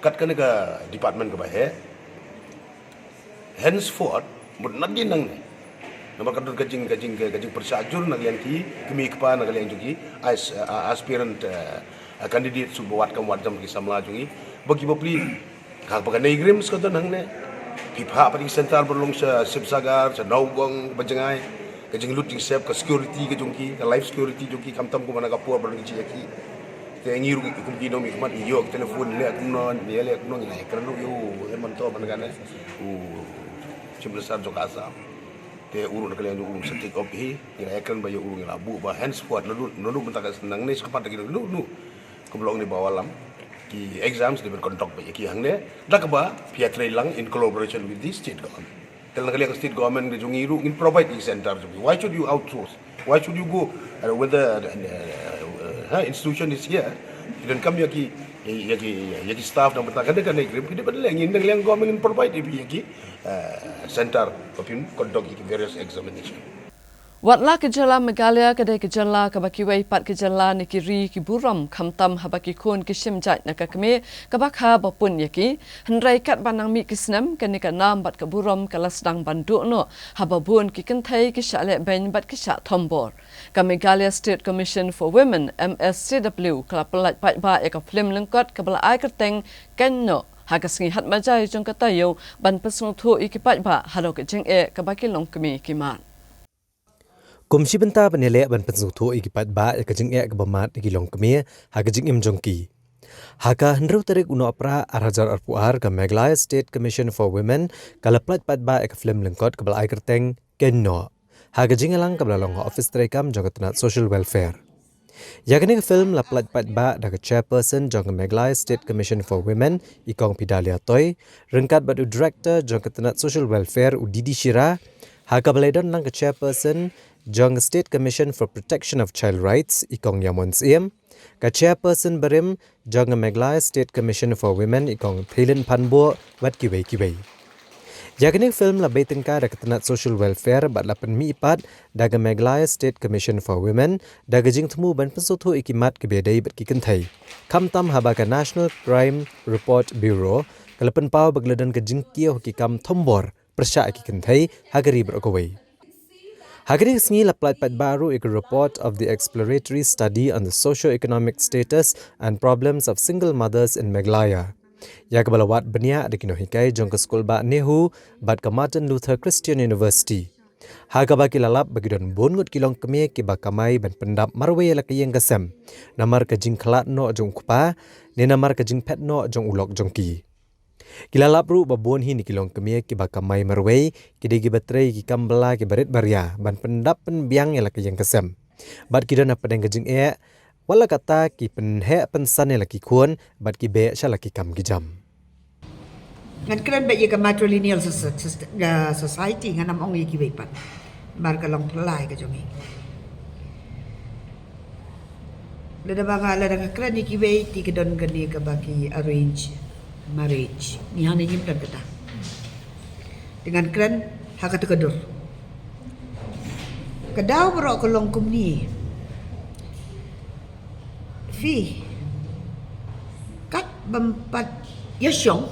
kat kane ka department kaba heh, henceforth mut nadien nangne, namar ka don ka jing, ka jing, ka jingpyrshah jur na ka liang ki kmie kpa, na ka liang jong ki as-, uh, aspirant, uh, uh, candidate, shu ba wad kam wad jam ki samla jong ngi, ba ki bapli, ha kaba ka NEIGRIHMS ka don hangne, phi phah pat ïa ki centre ba long sha Sivasagar, sha Nowgong, ba jngai, ka jinglut jingsep, ka security ka jong ki, ka life security jong ki, khamtam kumba na ka por ba don ki jingïakhih. Te ngi ruh kum ki nongmihkhmat ngi ïoh telephone, leh kumno, leh, leh kumno, ngi la ïakren ruh ïa u Hemanta ban kane, u Chief Minister jong ka Assam. Te u ruh na ka liang jong u sa take up hi, ngi la ïakren ba ïa u ruh ngi la buh ba henceforth, naduh, naduh mynta ka sngi nangne sha khmat da ki, naduh, naduh ka blong ni ba wallam ki exams dei ban conduct beit ïa ki hangne, da kaba phi ïatrei lang in collaboration with the state government. Te na ka liang state government ka jong ngi ruh ngin provide ïa ki centre jong ngi. Why should you outsource? Why should you go, uh, when the, uh, uh, institution is here? Ki don kam ïa ki, ïa ki, ïa ki staff, na ka bynta kane ka NEIGRIHMS, ki dei ban leh, ngi na ka liang government ngin provide ïa ki, ïa ki, uh, centre ba phin conduct ïa ki various examination. Wat la ka jylla Meghalaya ka dei ka jylla kaba kiwei pat ki jylla ne ki ri ki burom, khamtam haba ki khun ki shim jait na ka kmie kaba kha ba pun ïa ki. Hynrei katba nang mih ki snem, kane ka nam bad ka burom ka la sdang ban duh noh, haba bun ki kynthei ki shah leh beiñ bad ki shah thombor. Ka Meghalaya State Commission for Women, M S C W, ka la pynlait paidbah ïa ka film lyngkot kaba la ai kyrteng Keiñ Noh ha ka sngi Hatmaja jong ka taïew, ban pynsngewthuh ïa ki paidbah halor ka jingeh kaba ki longkmie ki mad. Kum shi bynta ban ïaleh ban pynsngewthuh ïa ki paidbah ïa ka jingeh kaba mad ïa ki longkmie ha ka jingim jong ki, ha ka hynriew tarik u Nohprah ar hajar arphew ar, ka Meghalaya State Commission for Women ka la pynlait paidbah ïa ka film lyngkot kaba la ai kyrteng Keiñ Noh ha ka jingïalang kaba la long ha office treikam jong ka tnat Social Welfare. Ïa kane ka film la pynlait paidbah da ka chairperson jong ka Meghalaya State Commission for Women, i Kong Phedalia Toi, ryngkat bad u director jong ka tnat Social Welfare, u D D Shira, ha kaba la don lang ka chairperson jong ka State Commission for Protection of Child Rights, i Kong Ïamon Syiem, ka chairperson barim jong ka Meghalaya State Commission for Women, i Kong Pheilin Phanbuh, bad kiwei kiwei. Ïa kane ka film la bei tyngka da ka tnat Social Welfare bad la pynmih pat da ka Meghalaya State Commission for Women, da ka jingthmu ban pynsngewthuh ïa ki mat kiba dei bad ki kynthei, khamtam haba ka National Crime Report Bureau ka la pynpaw ba ka la don ka jingkiew ha ki kam thombor pyrshah ïa ki kynthei ha ka ri baroh kawei. Ha kane ka sngi la pynlait paidbah ruh ïa ka report of the exploratory study on the socio-economic status and problems of single mothers in Meghalaya, ïa kaba la wad bniah da ki nonghikai jong ka skul bah NEHU bad ka Martin Luther Christian University, ha kaba ki la lap ba ki don bun ngut ki longkmie kiba kamai ban pyndap marwei ïa la ka ïing ka sem, namar ka jingkhlad noh jong u kpa ne namar ka jingphet noh jong u lok jong ki. Ki la lap ruh ba bun hi na ki longkmie kiba kamai marwei ki dei kiba trei ki kam bylla kiba rit ba ria ban pyndap pynbiang ïa la ka ïing ka sem, bad ki don hapdeng ka jingeh, wat la katta ki pynheh pynsan ïa la ki khun bad ki beh sha la ki kam ki jam. Ngan kren beit ïa ka matrilineal soc-, soc-, uh, society, ngan ym ong ïa kiwei pat. Namar ka long pynlait ka jong ngi. Lada ba nga, lada nga kren ïa kiwei te ka don kane kaba ki arrange marriage. Ngi hangne ngim don kata. Te ngan kren ha kata ka dur. Ka daw baroh ka long kumne. Phi, kat bym pat ïashong,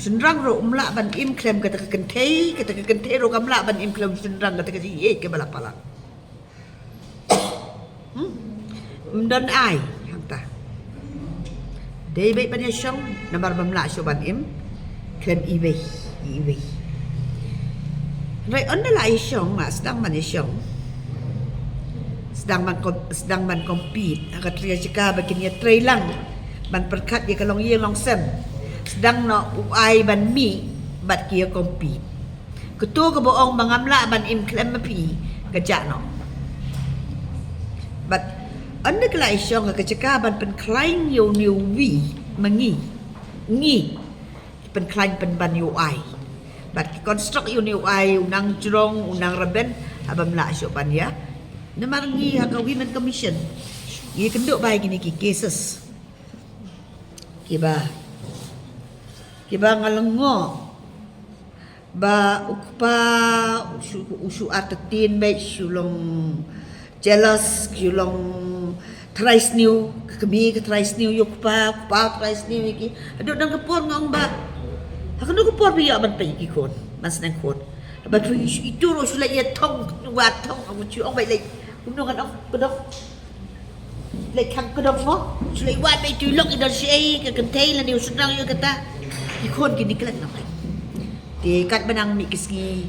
shynrang ruh um lah ban im khlem kata ka kynthei, kata ka kynthei ruh kam lah ban im khlem shynrang, kata ka jingïeit kaba la palat. Hmm? Ym don ai hangta. Dei beit ban ïashong namar bym lah shuh ban im khlem iwei iwei. Hynrei ynda la ïashong, la sdang ban ïashong, sdang ban kom-, sdang ban compete ha ka trei jaka ba kin ïatrei lang ban pyrkhat ïa ka longïing longsem. Sdang noh u ai ban mih bad ki ïa compete. Kato kaba ong ba ngam lah ban im khlem ma phi, ka jah noh. Bad ynda ki la ïashong, ka jaka ban pynkhlaiñ ïa une uwei ma ngi, ngi pynkhlaiñ pynban ïa u ai. Bad ki construct ïa une u ai, u nang jrong, u nang rben, haba ym lah shuh ban ïa. Namar ngi ha ka Women Commission ngi kynduh ba ïa kine ki cases kiba, kiba nga lyngngoh Ba u kpa u shu, u shu artatien bad shu long jealous, shu long trai sniew, ka kmie ka trai sniew ïa u kpa, u kpa u trai sniew ïa ki. Haduh don ka por nga ong ba ha kano ka por ba ïoh ban peit ïa ki khun, ban sneng khun. Ba phi shu, itu ruh shu leit ïa thong, wad thong, ong shu ong ba leit kumno kan ong, ka dong. Leit khang ka dong mo, shu leit wad bad itu lok i don shaei, ka kynthei lane u shynrang ïa kata. Ki khun ki neglect noh. Te katba nang mih ka sngi,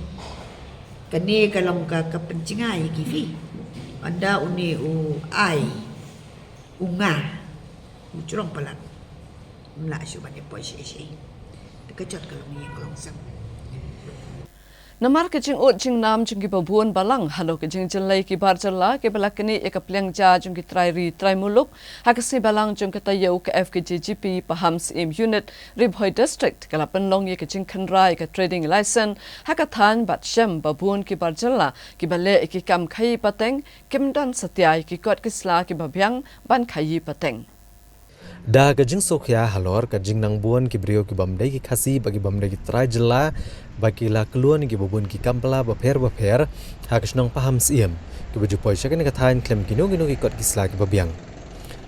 kane ka long ka, ka pynjngai ïa ki phi. Ynda une u ai, u nga, u jrong palat, ym lah shuh ban ïa poi shaei shaei. Te ka jot ka long ïing ka long sem. Namar ka jingud jingnam jong kiba bun balang halor ka jingjyllei ki bar jylla kiba la knieh ïa ka pliang ja jong ki trai ri trai muluk, ha ka sngi Balang jong ka taïew ka F K J G P Pahamsyiem Unit, Ri Bhoi District, ka la pynlong ïa ka jingkhynra ïa ka trading license ha ka thaiñ bad shem ba bun ki bar jylla kiba leh ïa ki kam khaïi pateng kim don satia ïa ki kot ki sla kiba biang ban khaïi pateng. Da ka jingsngewkhia halor ka jingnang bun ki briew ki bym dei ki Khasi bad ki bym dei ki trai jylla ba ki la khlun ïa kiba bun ki kam pla bapher bapher ha ka shnong Pahamsyiem, kiba ju poi sha kane ka thaiñ khlem kino kino ki kot ki sla kiba biang.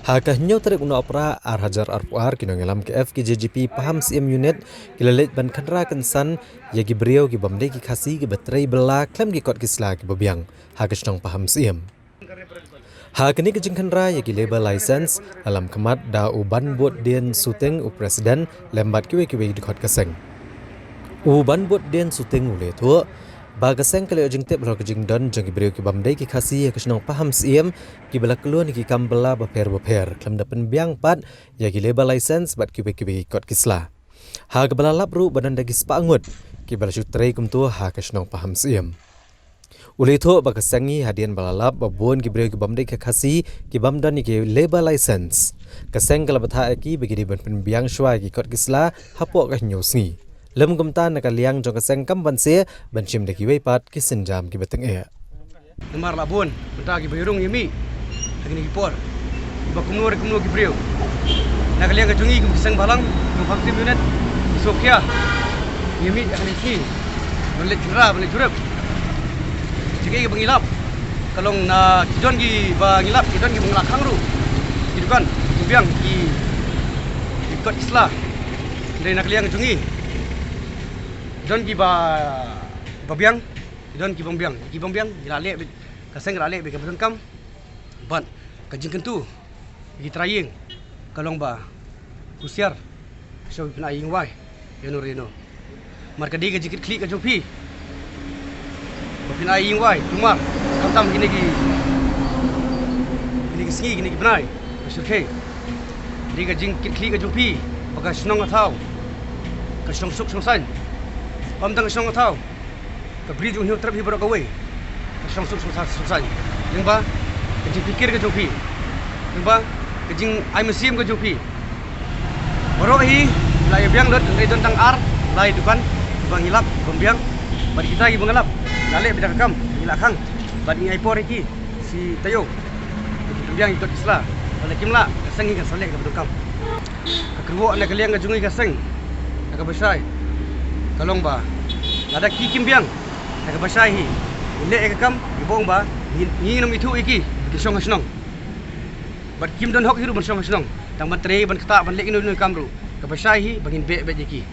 Ha ka hynñiew tarik u Nohprah ar hajar arphew ar, ki nongïalam ka F K J G P Pahamsyiem Unit ki la leit ban khynra kynsan ïa ki briew ki bym dei ki Khasi kiba trei bylla khlem ki kot ki sla kiba biang ha ka shnong Pahamsyiem. Ha kane ka jingkhynra ïa ki labour license, la lam khmat da u Banbutdien Suting, u President, lem bad kiwei kiwei ki dkhot ka seng. U Banbutdien Suting u la ïathuh ba ka seng ka la ïoh jingtip halor ka jingdon jong ki briew ki bym dei ki Khasi ha ka shnong Pahamsyiem, kiba la khlun ïa ki kam bylla bapher bapher, khlem da pynbiang pat ïa ki labour license bad kiwei kiwei ki kot ki sla. Ha kaba la lap ruh ba don da ki spah ngut kiba la shu trei kumto ha ka shnong Pahamsyiem. U la ïathuh ba ka seng hi hadien ba la lap ba bun ki briew ki bym dei ki Khasi ki bym don ïa ki labour license, ka seng ka la bthah ïa ki ba ki dei ban pynbiang shuwa ïa ki kot ki sla hapoh ka hynñiew sngi. Lym kumta, na ka liang jong ka seng kam banse ban shim da kiwei pat ki sienjam kiba tyngeh. Namar la bun bynta kiba ïarung ïa mih ha kine ki por, ba kumno re kumno ki briew. Na ka liang ka jong ngi kum ki seng balang, kum Pahamsyiem Unit, ki sngewkhia ïa mih ha kine ki sngi, ban leit khynra, ban leit jurip. Jingeh ba ngi lap ka long na ki don kiba ngi lap, ki don kiba ngi la khang ruh, ki dukan, ki biang, ki, ki kot ki sla. Hynrei na ka liang ka jong ngi, don kiba, ba biang, ki don ki bym biang, ki bym biang ngi la leh beit, ka seng ka la leh beit kaba donkam. Bad ka jingkyntu ïa ki trai ïing ka long ba husiar, shu pynai ïing wai ïa no re no. Namar ka dei ka jingkitkhlieh ka jong phi ba pynai ïing wai, namar khamtam kine ki, kine ki sngi, kine ki bnai ba shyrkhei. Ka dei ka jingkitkhlieh ka jong phi ba ka shnong ka thaw, ka shnong suk shnong saiñ, ym tang ka shnong ka thaw, ka Bri jong Hynñiewtrep hi baroh kawei ka shnong suk shnong sa-, suk saiñ. Lyngba ka jingpikir ka jong phi, lyngba ka jingai mynsiem ka jong phi, baroh hi la ïa biang lut, hynrei don tang ar lai dukan ba ngi lap bym biang. Bad kita kiba ngi lap, la leh beit da ka kam, ngi la khang bad ngi ai por ïa ki shi taïew, ki pynbiang ïa ki kot ki sla. Lada kim lah, ka seng hi kan sa leh kaba donkam. Ka kyrwoh na ka liang ka jong ngi ka seng, na kaba shai, ka long ba lada ki kim biang, na kaba shai hi, ngi leh ïa ka kam, ngi ong ba ngi, ngin ym ithuh ïa ki, kin shong ha shnong. Bad kim don hok hi ruh ban shong ha shnong, tang ban trei, ban ktah, ban leh ino ino i kam ruh. Kaba shai hi ba ngin beh beit ïa ki.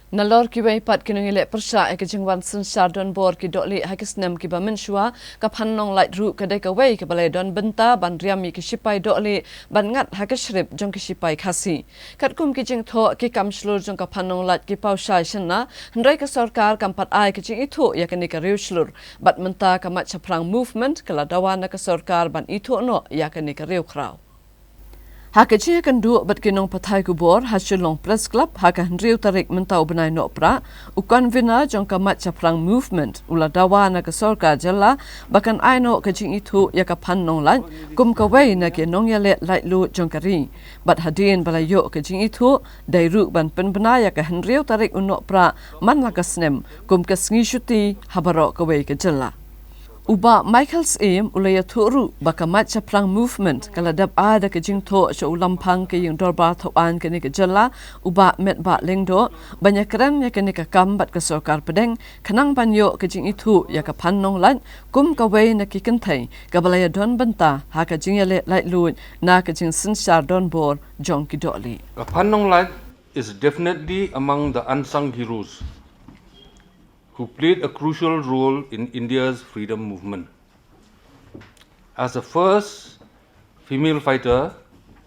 Nalor kiwei pat ki nongïaleh pyrshah ïa ka jingwan synshar donbor ki dohlieh ha ki snem kiba mynshuwa, ka Phan Nonglait ruh ka dei kawei kaba la ïadon bynta ban riam ïa ki shipai dohlieh ban ngat ha ka shrip jong ki shipai Khasi. Katkum ki jingthoh, ki kam shlur jong ka Phan Nonglait ki paw shai shynna, hynrei ka sorkar kam pat ai ka jingithuh ïa kane ka riew shlur. Bad mynta ka Mait Shaphrang Movement ka la dawa na ka sorkar ban ithuh noh ïa kane ka riew khraw. Ha ka jingïakynduh bad ki nongpathai khubor ha Shillong Press Club ha ka hynriew tarik mynta u bnai Nohprah, u convener jong ka Mait Shaphrang Movement u la dawa na ka sorkar jylla ba kan ai noh ka jingithuh ïa ka Phan Nonglait kum kawei na ki nongïaleh laitluid jong ka ri. Bad hadien ba la ïoh ka jingithuh, dei ruh ban pynbna ïa ka hynriew tarik u Nohprah man la ka snem kum ka sngi shuti ha baroh kawei ka jylla. U Bah Michael Syiem u la ïathuh ruh ba ka Mait Shaphrang Movement ka la dep ai da ka jingthoh sha u Lamphang ka Ïing Dorbar Thawaiñ kane ka jylla, u Bah Metbah Lyngdoh, ban ïakren ïa kane ka kam bad ka sorkar pdeng, khnang ban ïoh ka jingithuh ïa ka Phan Nonglait kum kawei na ki kynthei kaba la ïadon bynta ha ka jingïaleh laitluid na ka jingsynshar donbor jong ki dohlieh. Ka Phan Nonglait is definitely among the unsung heroes who played a crucial role in India's freedom movement. As the first female fighter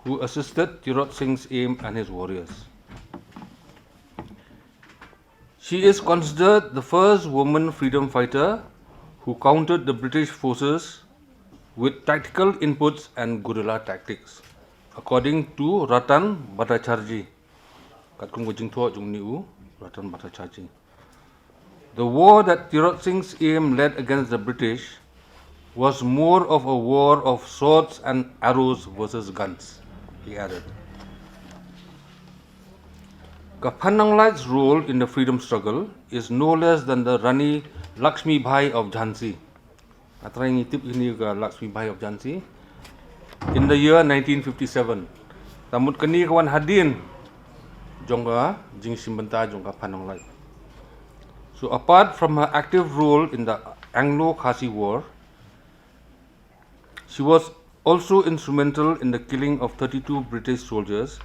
who assisted Tirot Singh Syiem and his warriors, she is considered the first woman freedom fighter who countered the British forces with tactical inputs and guerrilla tactics, according to Ratan Bhattacharjee. Katkum ka jingthoh jong une u Ratan Bhattacharjee. The war that Tirot Singh Syiem led against the British was more of a war of swords and arrows versus guns, he added. Ka Phan Nonglait's role in the freedom struggle is no less than the Rani Lakshmi Bai of Jhansi. Nga trai ngi tip ïa kane ka Lakshmi Bai of Jhansi. In the year nineteen fifty-seven. Te mut kane ka wan hadien jong ka jingshim bynta jong ka Phan Nonglait. So apart from her active role in the Anglo-Khasi War, she was also instrumental in the killing of thirty-two British soldiers.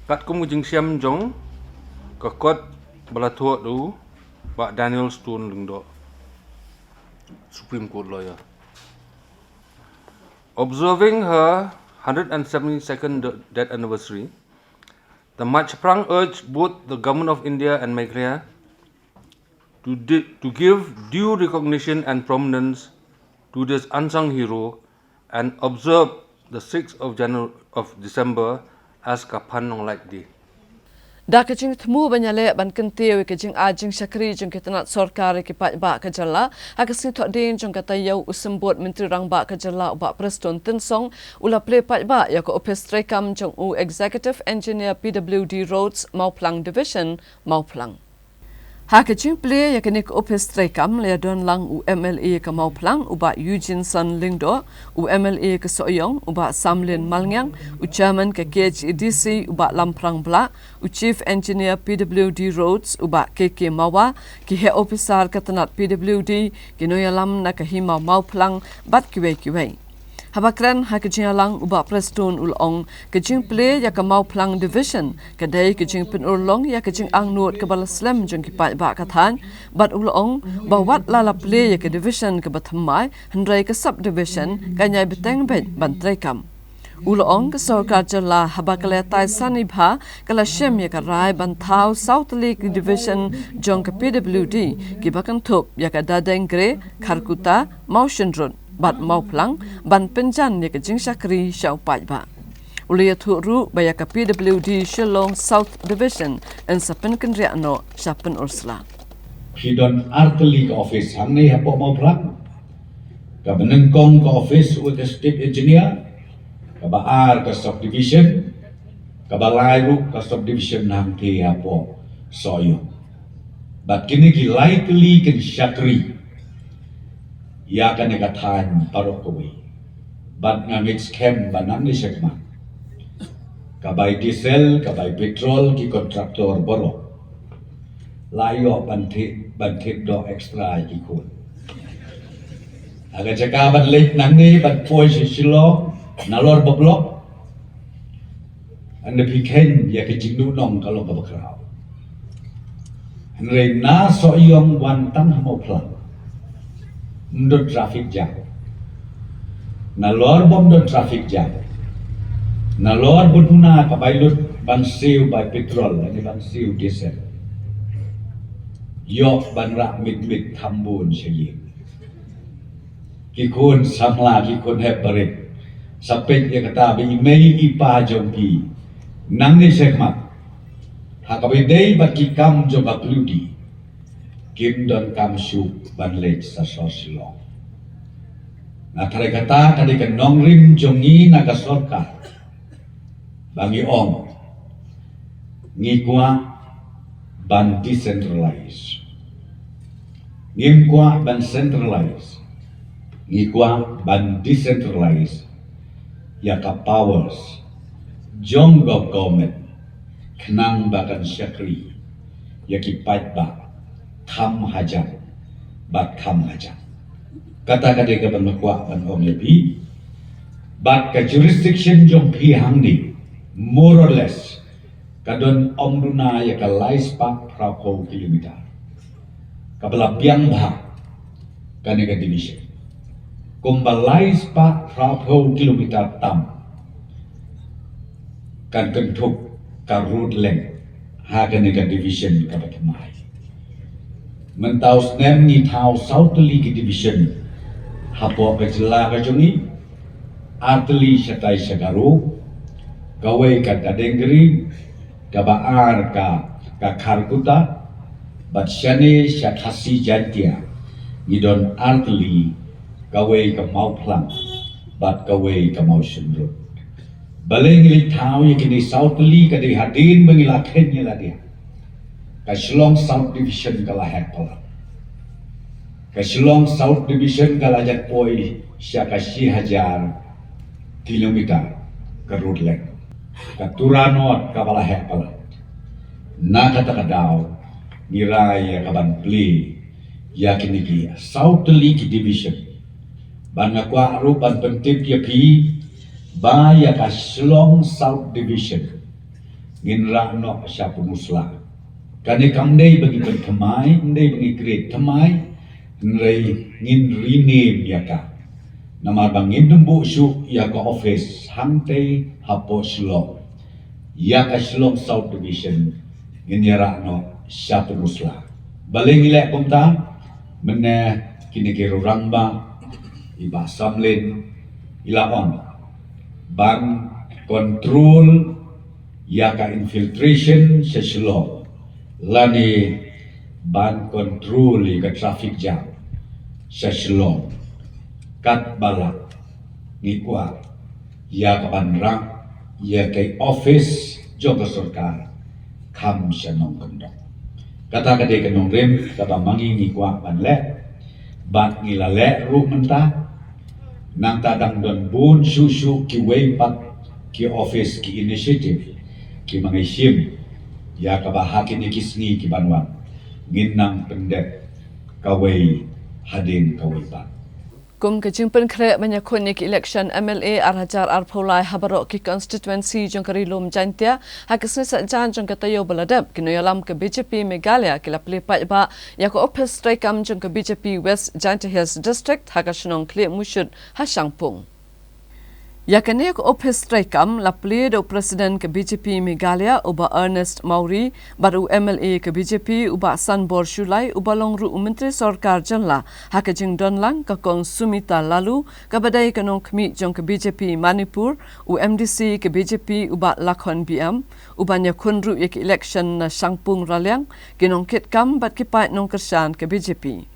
Katkum ka jingshem jong ka kot ba la thoh da u Bah Daniel Stone Lyngdoh, Supreme Court lawyer. Observing her hundred and seventy-second de-, death anniversary, the Mait Shaphrang urged both the Government of India and Meghalaya to, di- to give due recognition and prominence to this unsung hero and observe the sixth of January of December as ka Phan Nonglait Day. Da ka jingthmu ban ïaleh ban kyntiew ïa ka jingai jingshakri jong ki tnat sorkar ïa ki paidbah ka jylla, ha ka sngi Thohdieng jong ka taïew, u Symbud Myntri Rangbah ka jylla u Bah Prestone Tynsong u la plie paidbah ïa ka ophis treikam jong u Executive Engineer P W D Roads Mawphlang Division, Mawphlang. Ha ka jingplie ïa kane ka ophis treikam la ïadon lang u M L A ka Mawphlang u Bah Eugene San Lyngdoh, u M L A ka Sohiong u Bah Samlin Malngiang, u Chairman ka K H A D C u Bah Lamphrang Blah, u Chief Engineer P W D Roads u Bah K K Mawa, ki heh ophisar ka tnat P W D, ki nongïalam na ka Hima Mawphlang bad kiwei kiwei. Haba kren ha ka jingïalang u Bah Prestone u la ong ka jingplie ïa ka Mawphlang Division ka dei ka jingpynurlong ïa ka jingangnud kaba la slem jong ki paidbah ka thaiñ, bad u la ong ba wat la la plie ïa ka Division kaba thymmai hynrei ka Sub Division kan ïai bteng beit ban treikam. U la ong ka sorkar jylla haba ka la ïatai sani bha ka la shim ïa ka rai ban thaw saw tylli ki Division jong ka P W D kiba kynthup ïa ka Dadeng Gre, Kharkutta, Mawshynrut bad Mawphlang ban pynjan ïa ka jingshakri sha u paidbah. U la ïathuh ruh ba ïa ka P W D Shillong South Division yn sa pynkynriah noh sha Pynursla. Phi don ar tylli ka office hangne hapoh Mawphlang. Kaba nyngkong ka office u Executive Engineer, kaba ar ka Sub Division, kaba lai ruh ka Sub Division hangtei hapoh Sohiong. Bad kine ki lai tylli kin shakri ïa kane ka thaiñ baroh kawei. Bad nga ngeit skhem ba nangne shakhmat ka bai diesel, ka bai petrol, ki contractor baroh la ïoh ban thied, ban thied doh extra ïa ki khun. Ha ka jaka ban leit nangne ban poi sha Shillong nalor ba block, hynda phi kheiñ ïa ka jingduhnong ka long kaba khraw. Hynrei na Sohiong wan tang ha Mawphlang ym don traffic jam. Nalor bym don traffic jam, nalor ba duna ka bai lut ban siew bai petrol lane ban siew diesel, ïoh ban rah mit mit kham bun sha ïing. Ki khun samla, ki khun hep barit, sa peit ïa kata ba i mei i pa jong phi nangne shakhmat ha kaba ïadei bad ki kam jong ka P W D kim donkam shuh ban leit sha sor Shillong. Nga tharai kata ka dei ka nongrim jong ngi na ka sorkar ba ngi ong ngi kwah ban decentralize. Ngim kwah ban centralize. Ngi kwah ban decentralize ïa ka powers jong ka government khnang ba kan shakri ïa ki paidbah kham hajan bad kham hajan. Kata ka dei kaba nga kwah ban ong ïa phi. Bad ka jurisdiction jong phi hangne, more or less, ka don ym duna ïa ka lai spah phra phew kilometer. Kaba la biang bha kane ka division. Kumba lai spah phra phew kilometer tam kan kynthup ka road length ha kane ka division kaba thymmai. Mynta u snem ngi thaw saw tylli ki division hapoh ka jylla ka jong ngi, ar tylli shatai sha Garo, kawei ka Dadengri, kaba ar ka, ka Kharkutta, bad shane sha Khasi Jaintia ngi don ar tylli, kawei ka Mawphlang bad kawei ka Mawshynrut. Balei ngi leit thaw ïa kine saw tylli? Ka dei hadien ba ngi la kheiñ ïa lade. Ka Shillong South Division ka la heh palat. Ka Shillong South Division ka la jan poi sha ka shi hajar kilometer ka road length. Ka Tura North kaba la heh palat. Na kata ka daw ngi rai ïa ka ban plie ïa kine ki saw tylli ki division. Bad nga kwah ruh ban pyntip ïa phi ba ïa ka Shillong South Division ngin rah noh sha Pynursla. Kane kam dei ba ngi pynthymmai, ym dei ba ngi create thymmai, hynrei ngin rename ïa ka. Namar ba ngin ym buh shuh ïa ka office hangtei hapoh Shillong. Ïa ka Shillong South Division ngin ïa rah noh sha Pynursla. Balei ngi leh kumta? Mynne kine ki rangbah i Bah Samlin i la ong ban control ïa ka infiltration sha Shillong, lane ban control ïa ka traffic jam sha Shillong. Katba lah ngi kwah ïa ka ban rah ïa ka office jong ka sorkar kham sha nongkyndong. Kata ka dei ka nongrim kaba ma ngi ngi kwah ban leh bad ngi la leh ruh mynta. Nangta dang don bun shuh shuh kiwei pat ki office, ki initiative kiba ngi shim ïa kaba ha kine ki sngi ki ban wan ngin nang pyndep kawei hadien kawei pat. Kum ka jingpynkhreh ban ïakhun ïa ki election M L A ar hajar arphew lai ha baroh ki constituency jong ka Ri Lum Jaintia, ha ka sngi Saitjaiñ jong ka taïew ba la dep, ki nongïalam ka B J P Meghalaya ki la plie paidbah ïa ka ophis treikam jong ka B J P West Jaintia Hills District ha ka shnong Khliehmushut ha Shangpung. Ïa kane ka ophis treikam la plie da u President ka B J P Meghalaya u Bah Ernest Mawrie bad u M L A ka B J P u Bah Sanbor Shullai, uba long ruh u Myntri Sorkar Jylla ha ka jingdon lang ka Kong Sumita Laloo, kaba dei ka nongkhmih jong ka B J P Manipur, u M D C ka B J P u Bah Lakhon B M, uban ïakhun ruh ïa ki election na Shangpung Raliang, ki nongkitkam bad ki paid nongkyrshan ka B J P.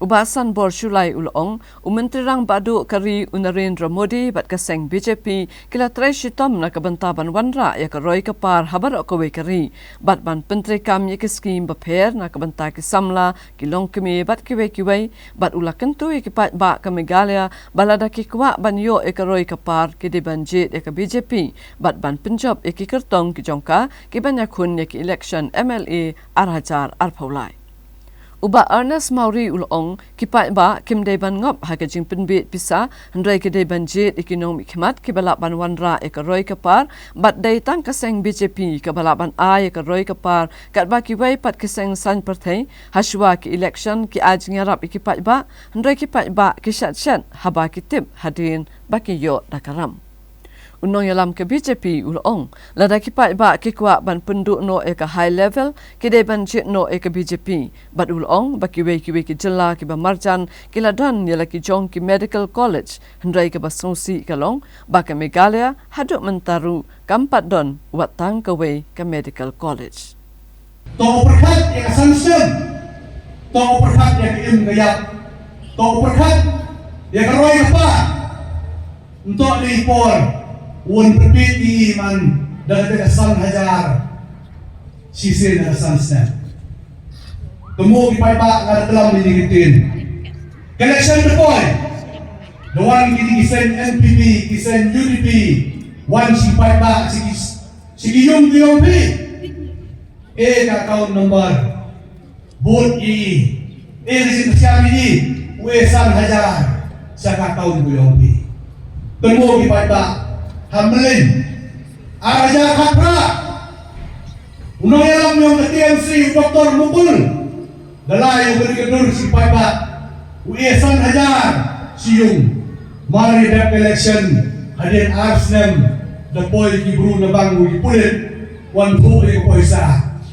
U Bah Sanbor Shullai u la ong, u Myntri Rangbah Duh ka ri u Narendra Modi bad ka seng B J P ki la trei shitom na ka bynta ban wanrah ïa ka roi ka par ha baroh kawei ka ri bad ban pyntreikam ïa ki skhim bapher na ka bynta ki samla, ki longkmie bad kiwei kiwei, bad u la kyntu ïa ki paidbah ka Meghalaya ba lada ki kwah ban ïoh ïa ka roi ka par ki dei ban jied ïa ka B J P bad ban pynjop ïa ki kyrtong ki jong ka kiban ïakhun ïa ki election M L A ar hajar arphew lai. U Bah Ernest Mawrie u la ong, ki paidbah kim dei ban ngop ha ka jingpynbiej pisa, hynrei ki dei ban jied ïa ki nongmihkhmat kiba lah ban wanrah ïa ka roi ka par, bad dei tang ka seng B J P kaba lah ban ai ïa ka roi ka par, katba kiwei pat ki seng saiñ pyrthei, ha shuwa ki election ki ai jingïarap ïa ki paidbah, hynrei ki paidbah ki shet shet haba ki tip hadien ba ki ïoh da ka ram. U nongïalam ka B J P u la ong, lada ki paidbah ki kwah ban pynduh noh ïa ka high level, ki dei ban jied noh ïa ka B J P. Bad u la ong ba kiwei kiwei ki jylla kiba marjan ki la don ïa la ki jong ki medical college, hynrei kaba sngewsih ka long ba ka Meghalaya haduh mynta ruh kam pat don wat tang kawei ka medical college. To pyrkhat ïa ka san snem. To pyrkhat ïa ka im ka ïap. To pyrkhat ïa ka roi ka par. Nto dei por un pyrpit i man da ka san hajar shisien da ka san snem. Kamo ki paidbah nga da klam ni ki tin. Ka election da poi. Da wan kine ki seng N P P, ki seng U D P, wan sha ki paidbah, sha ki, sha ki ïung ki ïong phi. E ka account number. Bud i, e ka jingpynshai i, u e san hajar sha ka account u ïong phi. Kynmaw ki paidbah, ha Mlien, ar hajar khatphra. U nongïalam ïong ka T M C, u Doctor Mukul Dalai, u kynduh sha ki paidbah, u e san hajar sha ïung. Mar ïa dep election hadien ar snem, da poi ki bru na bang, u ki pulit, wan phuh ïa ka poisa.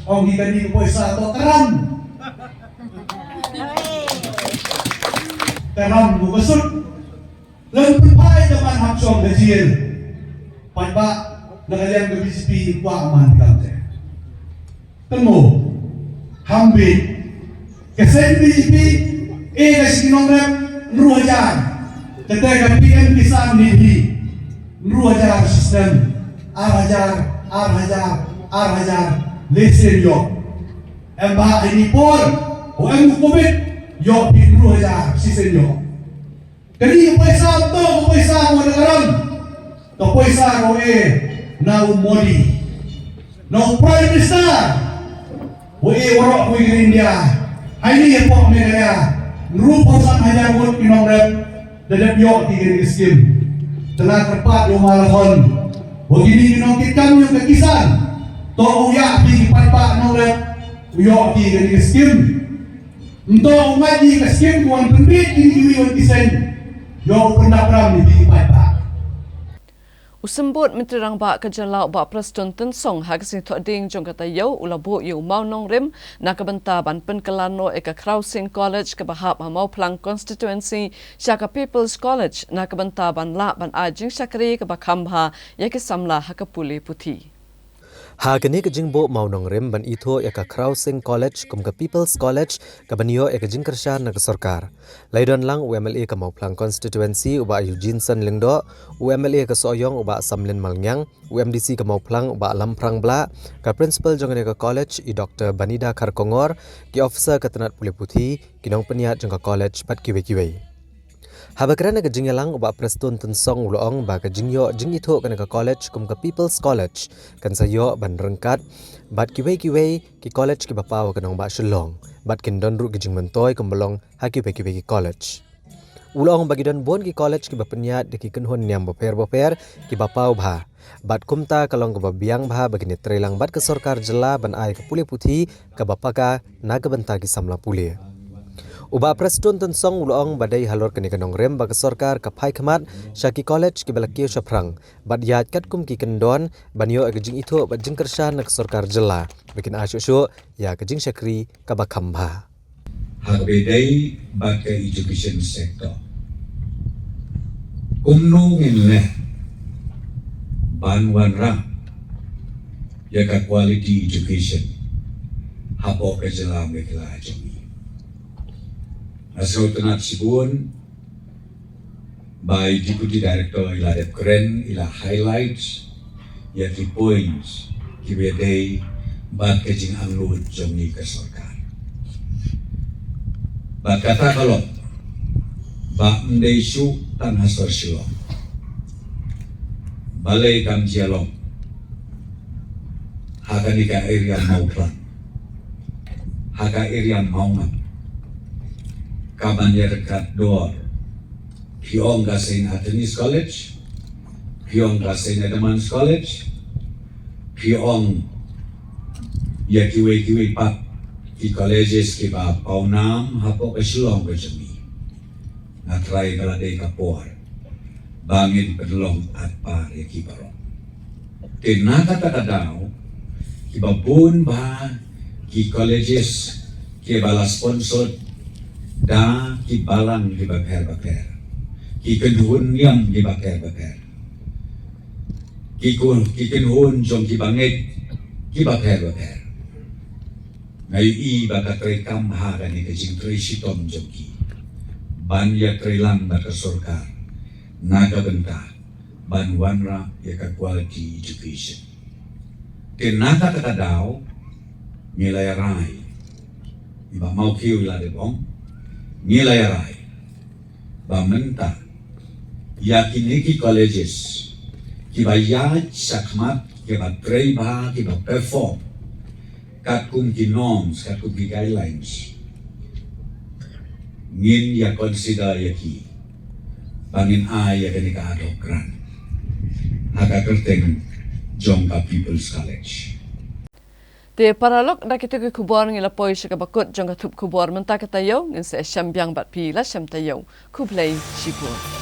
Ong ki, kane ka poisa to ka ram. Ka ram u ka sut. Lem pynphai da man hap shong ka jingïeid. Paidbah na ka liang ka B J P kwah man kam te. Temo. Ham bit. Ka seng B J P, e ka seng nongrep, hynriew hajar. Kata ka P M Kisan Nidhi, hynriew hajar shi snem. Ar hajar, ar hajar, ar hajar. Lehse ïoh. Em ba ini por, u em u covid, ïoh phi hynriew hajar, shisien ïoh. Kane ka poisa to, ka poisa ko na ka ram. Ka poisa ko e na u Modi, na u Prime Minister. Ko e waroh ko i India. Hai ni ïa pok Meghalaya. Hynriewphew san hajar ngut ki nongrep da dep ïoh ki kane ka skim. Te nga kyrpad ïa u Malahon, wa kine ki nongkitkam ïa ka Kisan, to u ïa phi ki paidbah nongrep u ïoh ki kane ka skim. Nto u ngai ki ka skim, wan pynbit kine kiwei wan ki seng. Ïoh u pyndap ram ïa phi ki paidbah. U Symbud Myntri Rangbah ka jylla u Bah Prestone Tynsong ha ka sngi Thohdieng jong ka taïew u la buh ïa u mawnongrim na ka bynta ban pynkylla noh ïa ka Khraw Sing College kaba hap ha Mawphlang Constituency sha ka People's College na ka bynta ban lah ban ai jingshakri kaba kham bha ïa ki samla ha ka pule puthi. Ha kane ka jingbuh mawnongrim ban ithuh ïa ka Khraw Sing College kum ka People's College, ka ban ïoh ïa ka jingkyrshan na ka sorkar, la ïadon lang u M L A ka Mawphlang Constituency u Bah Eugene Sen Lyngdoh, u M L A ka Sohiong u Bah Samlin Malngiang, u M D C ka Mawphlang u Bah Lamphrang Blah, ka principal jong kane ka college i Doctor Banida Kharkongor, ki officer ka tnat pule puthi, ki nongpynïaid jong ka college bad kiwei kiwei. Haba kren ha ka jingïalang u Bah Prestone Tynsong u la ong ba ka jingïoh jingithuh kane ka college kum ka People's College kan sa ïoh ban ryngkat bad kiwei kiwei ki college kiba paw ha ka nongbah Shillong, bad kin don ruh ki jingmyntoi kumba long ha kiwei kiwei ki college. U la ong ba ki don bun ki college kiba pynïaid da ki kynhun niam bapher bapher kiba paw bha. Bad kumta ka long kaba biang bha ba kin ïatreilang bad ka sorkar jylla ban ai ka pule puthi kaba paka na ka bynta ki samla pule. U Bah Prestone Tynsong u la ong ba dei halor kane ka nongrim ba ka sorkar ka phai khmat sha ki college kiba la kiew shaphrang bad ïaid katkum ki kyndon ban ïoh ïa ka jingithuh bad jingkyrshan na ka sorkar jylla ba kin ai shuh shuh ïa ka jingshakri kaba kham bha. Ha kaba ïadei bad ka education sector, kumno ngin leh ban wanrah ïa ka quality education hapoh ka jylla Meghalaya jong ngi? Nga sngewtynnat shibun ba i Deputy Director i la dep kren, i la highlight ïa ki points kiba ïadei bad ka jingangnud jong ngi ka sorkar. Bad kata ka long ba ym dei shuh tang ha sor Shillong, balei kam jia long ha kane ka area Mawphlang, ha ka area Mawngap, ka ban ïa ryngkat dor. Phi ong ka Saint Anthony's College, phi ong ka Saint Edmund's College, phi ong ïa kiwei kiwei pat ki colleges kiba pawnam hapoh ka Shillong ka jong ngi. Nga trai ba la dei ka por ba ngin pynlong atpar ïa ki baroh. Te na kata ka daw, kiba bun bha ki colleges kiba la sponsored da ki balang kiba pher bapher, ki kynhun niam kiba pher bapher, ki kun, ki kynhun jong kiba ngeit kiba pher bapher. Nga ïohi ba ka treikam ha kane ka jingtrei shitom jong ki ban ïatreilang bad ka sorkar na ka bynta ban wanrah ïa ka quality education. Te na kata ka daw, ngi la ïa rai, i Bah Mawkhiew i la dep ong, ngi la ïa rai ba mynta Ïa kine ki colleges kiba ïaid shakhmat, kiba trei bha, kiba perform katkum ki norms, katkum ki guidelines, ngin ïa consider ïa ki ba ngin ai ïa kane ka ad hoc grant ha ka kyrteng jong ka People's College. Te paralok, da kito ki khubor ngi la poi sha kaba kut jong ka thup khubor mynta ka taïew. Ngin sa shem biang bad phi la shem taïew. Khublei shibun.